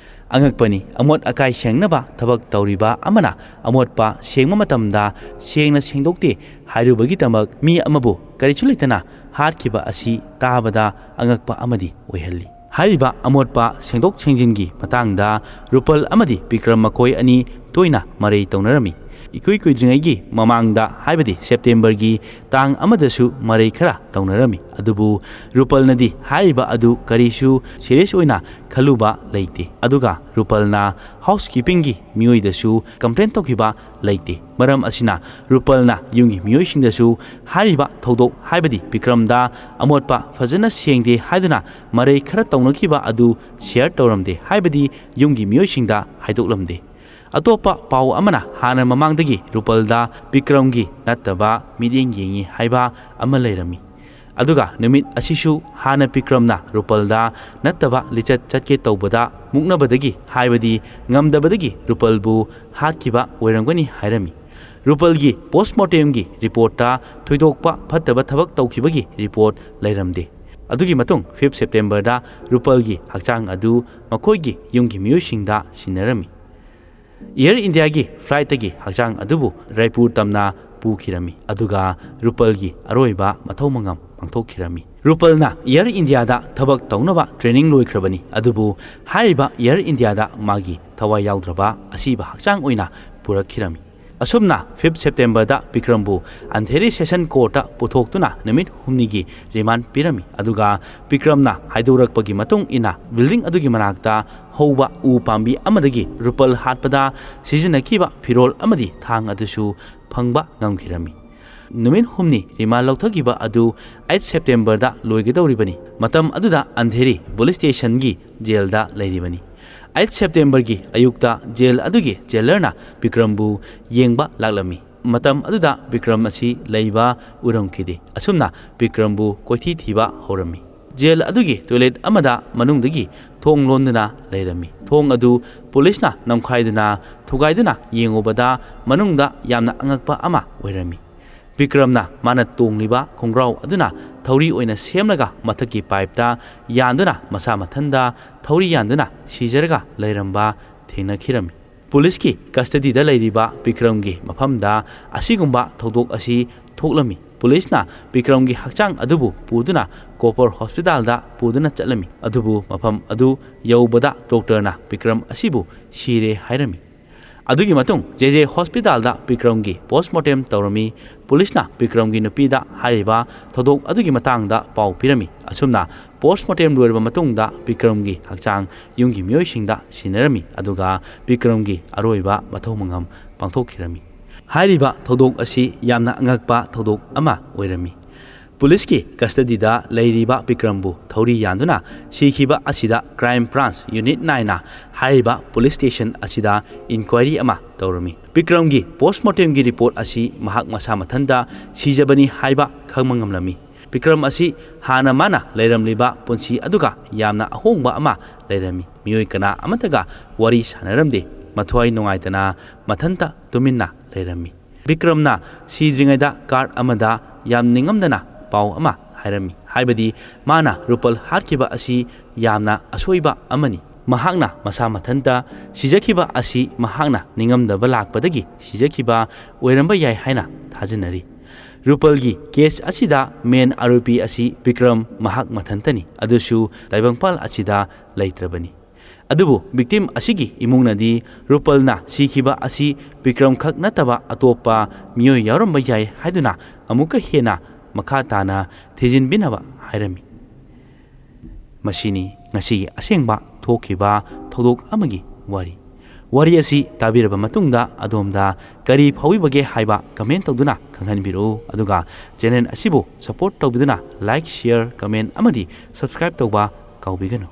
ꯑꯉꯛꯄꯅꯤ, ꯑꯃꯣꯠ ꯑꯀꯥꯏ ꯁꯦꯡꯅꯕ ꯊꯕꯛ ꯇꯧꯔꯤꯕ ꯑꯃꯅ ꯑꯃꯣꯠꯄ ꯁꯦꯡꯕ ꯃꯇꯝꯗ ꯁꯦꯡꯅ ꯁꯦꯡꯗꯣꯛꯇꯦ ꯍꯥꯏꯔꯨꯕꯒꯤꯗꯃꯛ ꯃꯤ ꯑꯃꯕꯨ ꯀꯔꯤꯁꯨ ꯂꯩꯇꯅ ꯍꯥꯠꯈꯤꯕ ꯑꯁꯤ ꯇꯥꯕꯗ ꯑꯉꯛꯄ ꯑꯃꯗꯤ ꯑꯣꯏꯍꯜꯂꯤ꯫ ꯍꯥꯏꯔꯤꯕ ꯑꯃꯣꯠꯄ ꯁꯦꯡꯗꯣꯛ ꯁꯦꯡꯖꯤꯟꯒꯤ ꯃꯇꯥꯡꯗ ꯔꯨꯄꯜ ꯑꯃꯗꯤ ꯕꯤꯀ꯭ꯔꯝ ꯃꯈꯣꯏ ꯑꯅꯤ ꯇꯣꯏꯅ ꯃꯔꯩ ꯇꯧꯅꯔꯝꯃꯤ꯫ ꯏꯀꯨꯏ ꯀꯨꯏꯗ꯭ꯔꯤꯉꯩꯒꯤ ꯃꯃꯥꯡꯗ, ꯍꯥꯏꯕꯗꯤ ꯁꯦꯞꯇꯦꯝꯕꯔꯒꯤ ꯇꯥꯡ ꯑꯃꯗꯁꯨ ꯃꯔꯩ ꯈꯔ ꯇꯧꯅꯔꯝꯃꯤ꯫ ꯑꯗꯨꯕꯨ ꯔꯨꯄꯜꯅꯗꯤ ꯍꯥꯏꯔꯤꯕ ꯑꯗꯨ ꯀꯔꯤꯁꯨ ꯁꯤꯔꯤꯌꯁ ꯑꯣꯏꯅ ꯈꯜꯂꯨꯕ ꯂꯩꯇꯦ꯫ ꯑꯗꯨꯒ ꯔꯨꯄꯜꯅ ꯍꯥꯎꯁ ꯀꯤꯄꯤꯡꯒꯤ ꯃꯤꯑꯣꯏꯗꯁꯨ ꯀꯝꯄ꯭ꯂꯦꯟ ꯇꯧꯈꯤꯕ ꯂꯩꯇꯦ꯫ ꯃꯔꯝ ꯑꯁꯤꯅ ꯔꯨꯄꯜꯅ ꯌꯨꯝꯒꯤ ꯃꯤꯑꯣꯏꯁꯤꯡꯗꯁꯨ ꯍꯥꯏꯔꯤꯕ ꯊꯧꯗꯣꯛ, ꯍꯥꯏꯕꯗꯤ ꯕꯤꯀ꯭ꯔꯝꯗ ꯑꯃꯣꯠꯄ ꯐꯖꯅ ꯁꯦꯡꯗꯦ ꯍꯥꯏꯗꯨꯅ ꯃꯔꯩ ꯈꯔ ꯇꯧꯅꯈꯤꯕ ꯑꯗꯨ ꯁꯤꯌꯔ ꯇꯧꯔꯝꯗꯦ, ꯍꯥꯏꯕꯗꯤ ꯌꯨꯝꯒꯤ ꯃꯤꯑꯣꯏꯁꯤꯡꯗ ꯍꯥꯏꯗꯣꯛꯂꯝꯗꯦ꯫ ꯑꯇꯣꯞꯄ ꯄꯥꯎ ꯑꯃꯅ ꯍꯥꯟꯅ ꯃꯃꯥꯡꯗꯒꯤ ꯔꯨꯄꯜꯗ ꯕꯤꯀ꯭ꯔꯝꯒꯤ ꯅꯠꯇꯕ ꯃꯤꯠꯌꯦꯡ ꯌꯦꯡꯉꯤ ꯍꯥꯏꯕ ꯑꯃ ꯂꯩꯔꯝꯃꯤ꯫ ꯑꯗꯨꯒ ꯅꯨꯃꯤꯠ ꯑꯁꯤꯁꯨ ꯍꯥꯟꯅ ꯕꯤꯀ꯭ꯔꯝꯅ ꯔꯨꯄꯜꯗ ꯅꯠꯇꯕ ꯂꯤꯆꯠ ꯆꯠꯀꯦ ꯇꯧꯕꯗ ꯃꯨꯛꯅꯕꯗꯒꯤ, ꯍꯥꯏꯕꯗꯤ ꯉꯝꯗꯕꯗꯒꯤ ꯔꯨꯄꯜꯕꯨ ꯍꯥꯠꯈꯤꯕ ꯑꯣꯏꯔꯝꯒꯅꯤ ꯍꯥꯏꯔꯝꯃꯤ꯫ ꯔꯨꯄꯜꯒꯤ ꯄꯣꯁꯃꯣꯔꯇꯦꯝꯒꯤ ꯔꯤꯄꯣꯔꯠꯇ ꯊꯣꯏꯗꯣꯛꯄ ꯐꯠꯇꯕ ꯊꯕꯛ ꯇꯧꯈꯤꯕꯒꯤ ꯔꯤꯄꯣꯔꯠ ꯂꯩꯔꯝꯗꯦ꯫ ꯑꯗꯨꯒꯤ ꯃꯇꯨꯡ ꯐꯤꯐ ꯁꯦꯞꯇꯦꯝꯕꯔꯗ ꯔꯨꯄꯜꯒꯤ ꯍꯛꯆꯥꯡ ꯑꯗꯨ ꯃꯈꯣꯏꯒꯤ ꯌꯨꯝꯒꯤ ꯃꯤꯑꯣꯏꯁꯤꯡꯗ ꯁꯤꯟꯅꯔꯝꯃꯤ꯫ ꯏꯌꯔ ꯏꯟꯗꯤꯌꯥꯒꯤ ꯐ꯭ꯂꯥꯏꯠꯇꯒꯤ ꯍꯛꯆꯥꯡ ꯑꯗꯨꯕꯨ ꯔꯥꯏꯄꯨꯔ ꯇꯝꯅ ꯄꯨꯈꯤꯔꯝꯃꯤ, ꯑꯗꯨꯒ ꯔꯨꯄꯜꯒꯤ ꯑꯔꯣꯏꯕ ꯃꯊꯧ ꯃꯉꯝ ꯄꯥꯡꯊꯣꯛꯈꯤꯔꯝꯃꯤ꯫ ꯔꯨꯄꯜꯅ ꯏꯌꯔ ꯏꯟꯗꯤꯌꯥꯗ ꯊꯕꯛ ꯇꯧꯅꯕ ꯇ꯭ꯔꯦꯅꯤꯡ ꯂꯣꯏꯈ꯭ꯔꯕꯅꯤ, ꯑꯗꯨꯕꯨ ꯍꯥꯏꯔꯤꯕ ꯏꯌꯔ ꯏꯟꯗꯤꯌꯥꯗ ꯃꯥꯒꯤ ꯊꯋꯥꯏ ꯌꯥꯎꯗ꯭ꯔꯕ ꯑꯁꯤꯕ ꯍꯛꯆꯥꯡ ꯑꯣꯏꯅ ꯄꯨꯔꯛꯈꯤꯔꯝꯃꯤ꯫ ꯑꯁꯨꯝꯅ ꯐꯤꯐ ꯁꯦꯞꯇꯦꯝꯕꯔꯗ ꯕꯤꯀ꯭ꯔꯝꯕꯨ ꯑꯟꯙꯦꯔꯤ ꯁꯦꯁꯟ ꯀꯣꯔꯠꯇ ꯄꯨꯊꯣꯛꯇꯨꯅ ꯅꯨꯃꯤꯠ ꯍꯨꯝꯅꯤꯒꯤ ꯔꯤꯃꯥꯟ ꯄꯤꯔꯝꯃꯤ꯫ ꯑꯗꯨꯒ ꯕꯤꯀ꯭ꯔꯝꯅ ꯍꯥꯏꯗꯣꯔꯛꯄꯒꯤ ꯃꯇꯨꯡ ꯏꯟꯅ, ꯕꯤꯜꯗꯤꯡ ꯑꯗꯨꯒꯤ ꯃꯅꯥꯛꯇ ꯍꯧꯕ ꯎ ꯄꯥꯝꯕꯤ ꯑꯃꯗꯒꯤ ꯔꯨꯄꯜ ꯍꯥꯠꯄꯗ ꯁꯤꯖꯤꯟꯅꯈꯤꯕ ꯐꯤꯔꯣꯜ ꯑꯃꯗꯤ ꯊꯥꯡ ꯑꯗꯨꯁꯨ ꯐꯪꯕ ꯉꯝꯈꯤꯔꯝꯃꯤ꯫ ꯅꯨꯃꯤꯠ ꯍꯨꯝꯅꯤ ꯔꯤꯃꯥꯟ ꯂꯧꯊꯈꯤꯕ ꯑꯗꯨ ꯑꯩꯠ ꯁꯦꯞꯇꯦꯝꯕꯔꯗ ꯂꯣꯏꯒꯗꯧꯔꯤꯕꯅꯤ꯫ ꯃꯇꯝ ꯑꯗꯨꯗ ꯑꯟꯙꯦꯔꯤ ꯄꯨꯂꯤꯁ ꯁ꯭ꯇꯦꯁꯟꯒꯤ ꯖꯦꯜꯗ ꯂꯩꯔꯤꯕꯅꯤ꯫ ꯑꯩꯠ ꯁꯦꯞꯇꯦꯝꯕꯔꯒꯤ ꯑꯌꯨꯛꯇ ꯖꯦꯜ ꯑꯗꯨꯒꯤ ꯖꯦꯂꯔꯅ ꯕꯤꯀ꯭ꯔꯝꯕꯨ ꯌꯦꯡꯕ ꯂꯥꯛꯂꯝꯃꯤ꯫ ꯃꯇꯝ ꯑꯗꯨꯗ ꯕꯤꯀ꯭ꯔꯝ ꯑꯁꯤ ꯂꯩꯕ ꯎꯔꯝꯈꯤꯗꯦ꯫ ꯑꯁꯨꯝꯅ ꯕꯤꯀ꯭ꯔꯝꯕꯨ ꯀꯣꯏꯊꯤ ꯊꯤꯕ ꯍꯧꯔꯝꯃꯤ꯫ ꯖꯦꯜ ꯑꯗꯨꯒꯤ ꯇꯣꯏꯂꯦꯠ ꯑꯃꯗ ꯃꯅꯨꯡꯗꯒꯤ ꯊꯣꯡ ꯂꯣꯟꯗꯨꯅ ꯂꯩꯔꯝꯃꯤ꯫ ꯊꯣꯡ ꯑꯗꯨ ꯄꯨꯂꯤꯁꯅ ꯅꯝꯈꯥꯏꯗꯨꯅ ꯊꯨꯒꯥꯏꯗꯨꯅ ꯌꯦꯡꯉꯨꯕꯗ ꯃꯅꯨꯡꯗ ꯌꯥꯝꯅ ꯑꯉꯛꯄ ꯑꯃ ꯑꯣꯏꯔꯝꯃꯤ꯫ ꯕꯤꯀ꯭ꯔꯝꯅ ꯃꯥꯅ ꯇꯣꯡꯂꯤꯕ ꯈꯣꯡꯒ꯭ꯔꯥꯎ ꯑꯗꯨꯅ ꯊꯧꯔꯤ ꯑꯣꯏꯅ ꯁꯦꯝꯂꯒ ꯃꯊꯛꯀꯤ ꯄꯥꯏꯞꯇ ꯌꯥꯟꯗꯨꯅ ꯃꯁꯥ ꯃꯊꯟꯗ ꯊꯧꯔꯤ ꯌꯥꯟꯗꯨꯅ ꯁꯤꯖꯔꯒ ꯂꯩꯔꯝꯕ ꯊꯦꯡꯅꯈꯤꯔꯝꯃꯤ꯫ ꯄꯨꯂꯤꯁꯀꯤ ꯀꯁꯇꯗꯤꯗ ꯂꯩꯔꯤꯕ ꯕꯤꯀ꯭ꯔꯝꯒꯤ ꯃꯐꯝꯗ ꯑꯁꯤꯒꯨꯝꯕ ꯊꯧꯗꯣꯛ ꯑꯁꯤ ꯊꯣꯛꯂꯝꯃꯤ꯫ ꯄꯨꯂꯤꯁꯅ ꯕꯤꯀ꯭ꯔꯝꯒꯤ ꯍꯛꯆꯥꯡ ꯑꯗꯨꯕꯨ ꯄꯨꯗꯨꯅ ꯀꯣꯄꯔ ꯍꯣꯁꯄꯤꯇꯥꯜꯗ ꯄꯨꯗꯨꯅ ꯆꯠꯂꯝꯃꯤ꯫ ꯑꯗꯨꯕꯨ ꯃꯐꯝ ꯑꯗꯨ ꯌꯧꯕꯗ ꯗꯣꯛꯇꯔꯅ ꯕꯤꯀ꯭ꯔꯝ ꯑꯁꯤꯕꯨ ꯁꯤꯔꯦ ꯍꯥꯏꯔꯝꯃꯤ꯫ ꯑꯗꯨꯒꯤ ꯃꯇꯨꯡ ꯖꯦ ꯖꯦ ꯍꯣꯁꯄꯤꯇꯥꯜꯗ ꯕꯤꯀ꯭ꯔꯝꯒꯤ ꯄꯣꯁꯃꯣꯔꯇꯦꯝ ꯇꯧꯔꯝꯃꯤ꯫ ꯄꯨꯂꯤꯁꯅ ꯕꯤꯀ꯭ꯔꯝꯒꯤ ꯅꯨꯄꯤꯗ ꯍꯥꯏꯔꯤꯕ ꯊꯧꯗꯣꯛ ꯑꯗꯨꯒꯤ ꯃꯇꯥꯡꯗ ꯄꯥꯎ ꯄꯤꯔꯝꯃꯤ꯫ ꯑꯁꯨꯝꯅ ꯄꯣꯁꯃꯣꯔꯇꯦꯝ ꯂꯣꯏꯔꯕ ꯃꯇꯨꯡꯗ ꯕꯤꯀ꯭ꯔꯝꯒꯤ ꯍꯛꯆꯥꯡ ꯌꯨꯝꯒꯤ ꯃꯤꯑꯣꯏꯁꯤꯡꯗ ꯁꯤꯟꯅꯔꯝꯃꯤ, ꯑꯗꯨꯒ ꯕꯤꯀ꯭ꯔꯝꯒꯤ ꯑꯔꯣꯏꯕ ꯃꯊꯧ ꯃꯉꯝ ꯄꯥꯡꯊꯣꯛꯈꯤꯔꯝꯃꯤ꯫ ꯍꯥꯏꯔꯤꯕ ꯊꯧꯗꯣꯛ ꯑꯁꯤ ꯌꯥꯝꯅ ꯑꯉꯛꯄ ꯊꯧꯗꯣꯛ ꯑꯃ ꯑꯣꯏꯔꯝꯃꯤ꯫ ꯄꯨꯂꯤꯁꯀꯤ ꯀꯁꯇꯗꯤꯗ ꯂꯩꯔꯤꯕ ꯕꯤꯀ꯭ꯔꯝꯕꯨ ꯊꯧꯔꯤ ꯌꯥꯟꯗꯨꯅ ꯁꯤꯈꯤꯕ ꯑꯁꯤꯗ ꯀ꯭ꯔꯥꯏꯝ ꯕ꯭ꯔꯥꯟꯁ ꯌꯨꯅꯤꯠ ꯅꯥꯏꯟꯅ ꯍꯥꯏꯔꯤꯕ ꯄꯨꯂꯤꯁ ꯁ꯭ꯇꯦꯁꯟ ꯑꯁꯤꯗ ꯏꯟꯀ꯭ꯋꯥꯏꯔꯤ ꯑꯃ ꯇꯧꯔꯝꯃꯤ꯫ ꯕꯤꯀ꯭ꯔꯝꯒꯤ ꯄꯣꯁꯃꯣꯔꯇꯦꯝꯒꯤ ꯔꯤꯄꯣꯔꯠ ꯑꯁꯤ ꯃꯍꯥꯛ ꯃꯁꯥ ꯃꯊꯟꯇ ꯁꯤꯖꯕꯅꯤ ꯍꯥꯏꯕ ꯈꯪꯕ ꯉꯝꯂꯝꯃꯤ꯫ ꯕꯤꯀ꯭ꯔꯝ ꯑꯁꯤ ꯍꯥꯟꯅ ꯃꯥꯅ ꯂꯩꯔꯝꯂꯤꯕ ꯄꯨꯟꯁꯤ ꯑꯗꯨꯒ ꯌꯥꯝꯅ ꯑꯍꯣꯡꯕ ꯑꯃ ꯂꯩꯔꯝꯃꯤ꯫ ꯃꯤꯑꯣꯏ ꯀꯅꯥ ꯑꯃꯠꯇꯒ ꯋꯥꯔꯤ ꯁꯥꯟꯅꯔꯝꯗꯦ꯫ ꯃꯊ꯭ꯋꯥꯏ ꯅꯨꯡꯉꯥꯏꯇꯅ ꯃꯊꯟꯇ ꯇꯨꯃꯤꯟꯅ ꯂꯩꯔꯝꯃꯤ꯫ ꯕꯤꯀ꯭ꯔꯝꯅ ꯁꯤꯗ꯭ꯔꯤꯉꯩꯗ ꯀꯥꯔꯗ ꯑꯃꯗ ꯌꯥꯝ ꯅꯤꯡꯉꯝꯗꯅ ꯄꯥꯎ ꯑꯃ ꯍꯥꯏꯔꯝꯃꯤ, ꯍꯥꯏꯕꯗꯤ ꯃꯥꯅ ꯔꯨꯄꯜ ꯍꯥꯠꯈꯤꯕ ꯑꯁꯤ ꯌꯥꯝꯅ ꯑꯁꯣꯏꯕ ꯑꯃꯅꯤ꯫ ꯃꯍꯥꯛꯅ ꯃꯁꯥ ꯃꯊꯟꯇ ꯁꯤꯖꯈꯤꯕ ꯑꯁꯤ ꯃꯍꯥꯛꯅ ꯅꯤꯡꯉꯝꯗꯕ ꯂꯥꯛꯄꯗꯒꯤ ꯁꯤꯖꯈꯤꯕ ꯑꯣꯏꯔꯝꯕ ꯌꯥꯏ ꯍꯥꯏꯅ ꯊꯥꯖꯅꯔꯤ꯫ ꯔꯨꯄꯜꯒꯤ ꯀꯦꯁ ꯑꯁꯤꯗ ꯃꯦꯟ ꯑꯥꯔꯣꯄꯤ ꯑꯁꯤ ꯕꯤꯀ꯭ꯔꯝ ꯃꯍꯥꯛ ꯃꯊꯟꯇꯅꯤ, ꯑꯗꯨꯁꯨ ꯇꯥꯏꯕꯪꯄꯥꯜ ꯑꯁꯤꯗ ꯂꯩꯇ꯭ꯔꯕꯅꯤ꯫ ꯑꯗꯨꯕꯨ ꯕꯤꯛꯇꯤꯝ ꯑꯁꯤꯒꯤ ꯏꯃꯨꯡꯅꯗꯤ ꯔꯨꯄꯜꯅ ꯁꯤꯈꯤꯕ ꯑꯁꯤ ꯕꯤꯀ꯭ꯔꯝ ꯈꯛ ꯅꯠꯇꯕ ꯑꯇꯣꯞꯄ ꯃꯤꯑꯣꯏ ꯌꯥꯎꯔꯝꯕ ꯌꯥꯏ ꯍꯥꯏꯗꯨꯅ ꯑꯃꯨꯛꯀ ꯍꯦꯟꯅ ꯃꯈꯥ ꯇꯥꯅ ꯊꯤꯖꯤꯟꯕꯤꯅꯕ ꯍꯥꯏꯔꯝꯃꯤ꯫ ꯃꯁꯤꯅꯤ ꯉꯁꯤꯒꯤ ꯑꯁꯦꯡꯕ ꯊꯣꯛꯈꯤꯕ ꯊꯧꯗꯣꯛ ꯑꯃꯒꯤ ꯋꯥꯔꯤ꯫ ꯋꯥꯔꯤ ꯑꯁꯤ ꯇꯥꯕꯤꯔꯕ ꯃꯇꯨꯡꯗ ꯑꯗꯣꯝꯗ ꯀꯔꯤ ꯐꯥꯎꯕꯤꯕꯒꯦ ꯍꯥꯏꯕ ꯀꯃꯦꯟ ꯇꯧꯗꯨꯅ ꯈꯪꯍꯟꯕꯤꯔꯛꯎ꯫ ꯑꯗꯨꯒ ꯆꯦꯅꯦꯜ ꯑꯁꯤꯕꯨ ꯁꯄꯣꯔꯠ ꯇꯧꯕꯤꯗꯨꯅ ꯂꯥꯏꯛ, ꯁꯤꯌꯔ, ꯀꯃꯦꯟ ꯑꯃꯗꯤ ꯁꯕꯁꯀ꯭ꯔꯥꯏꯕ ꯇꯧꯕ ꯀꯥꯎꯕꯤꯒꯅꯨ꯫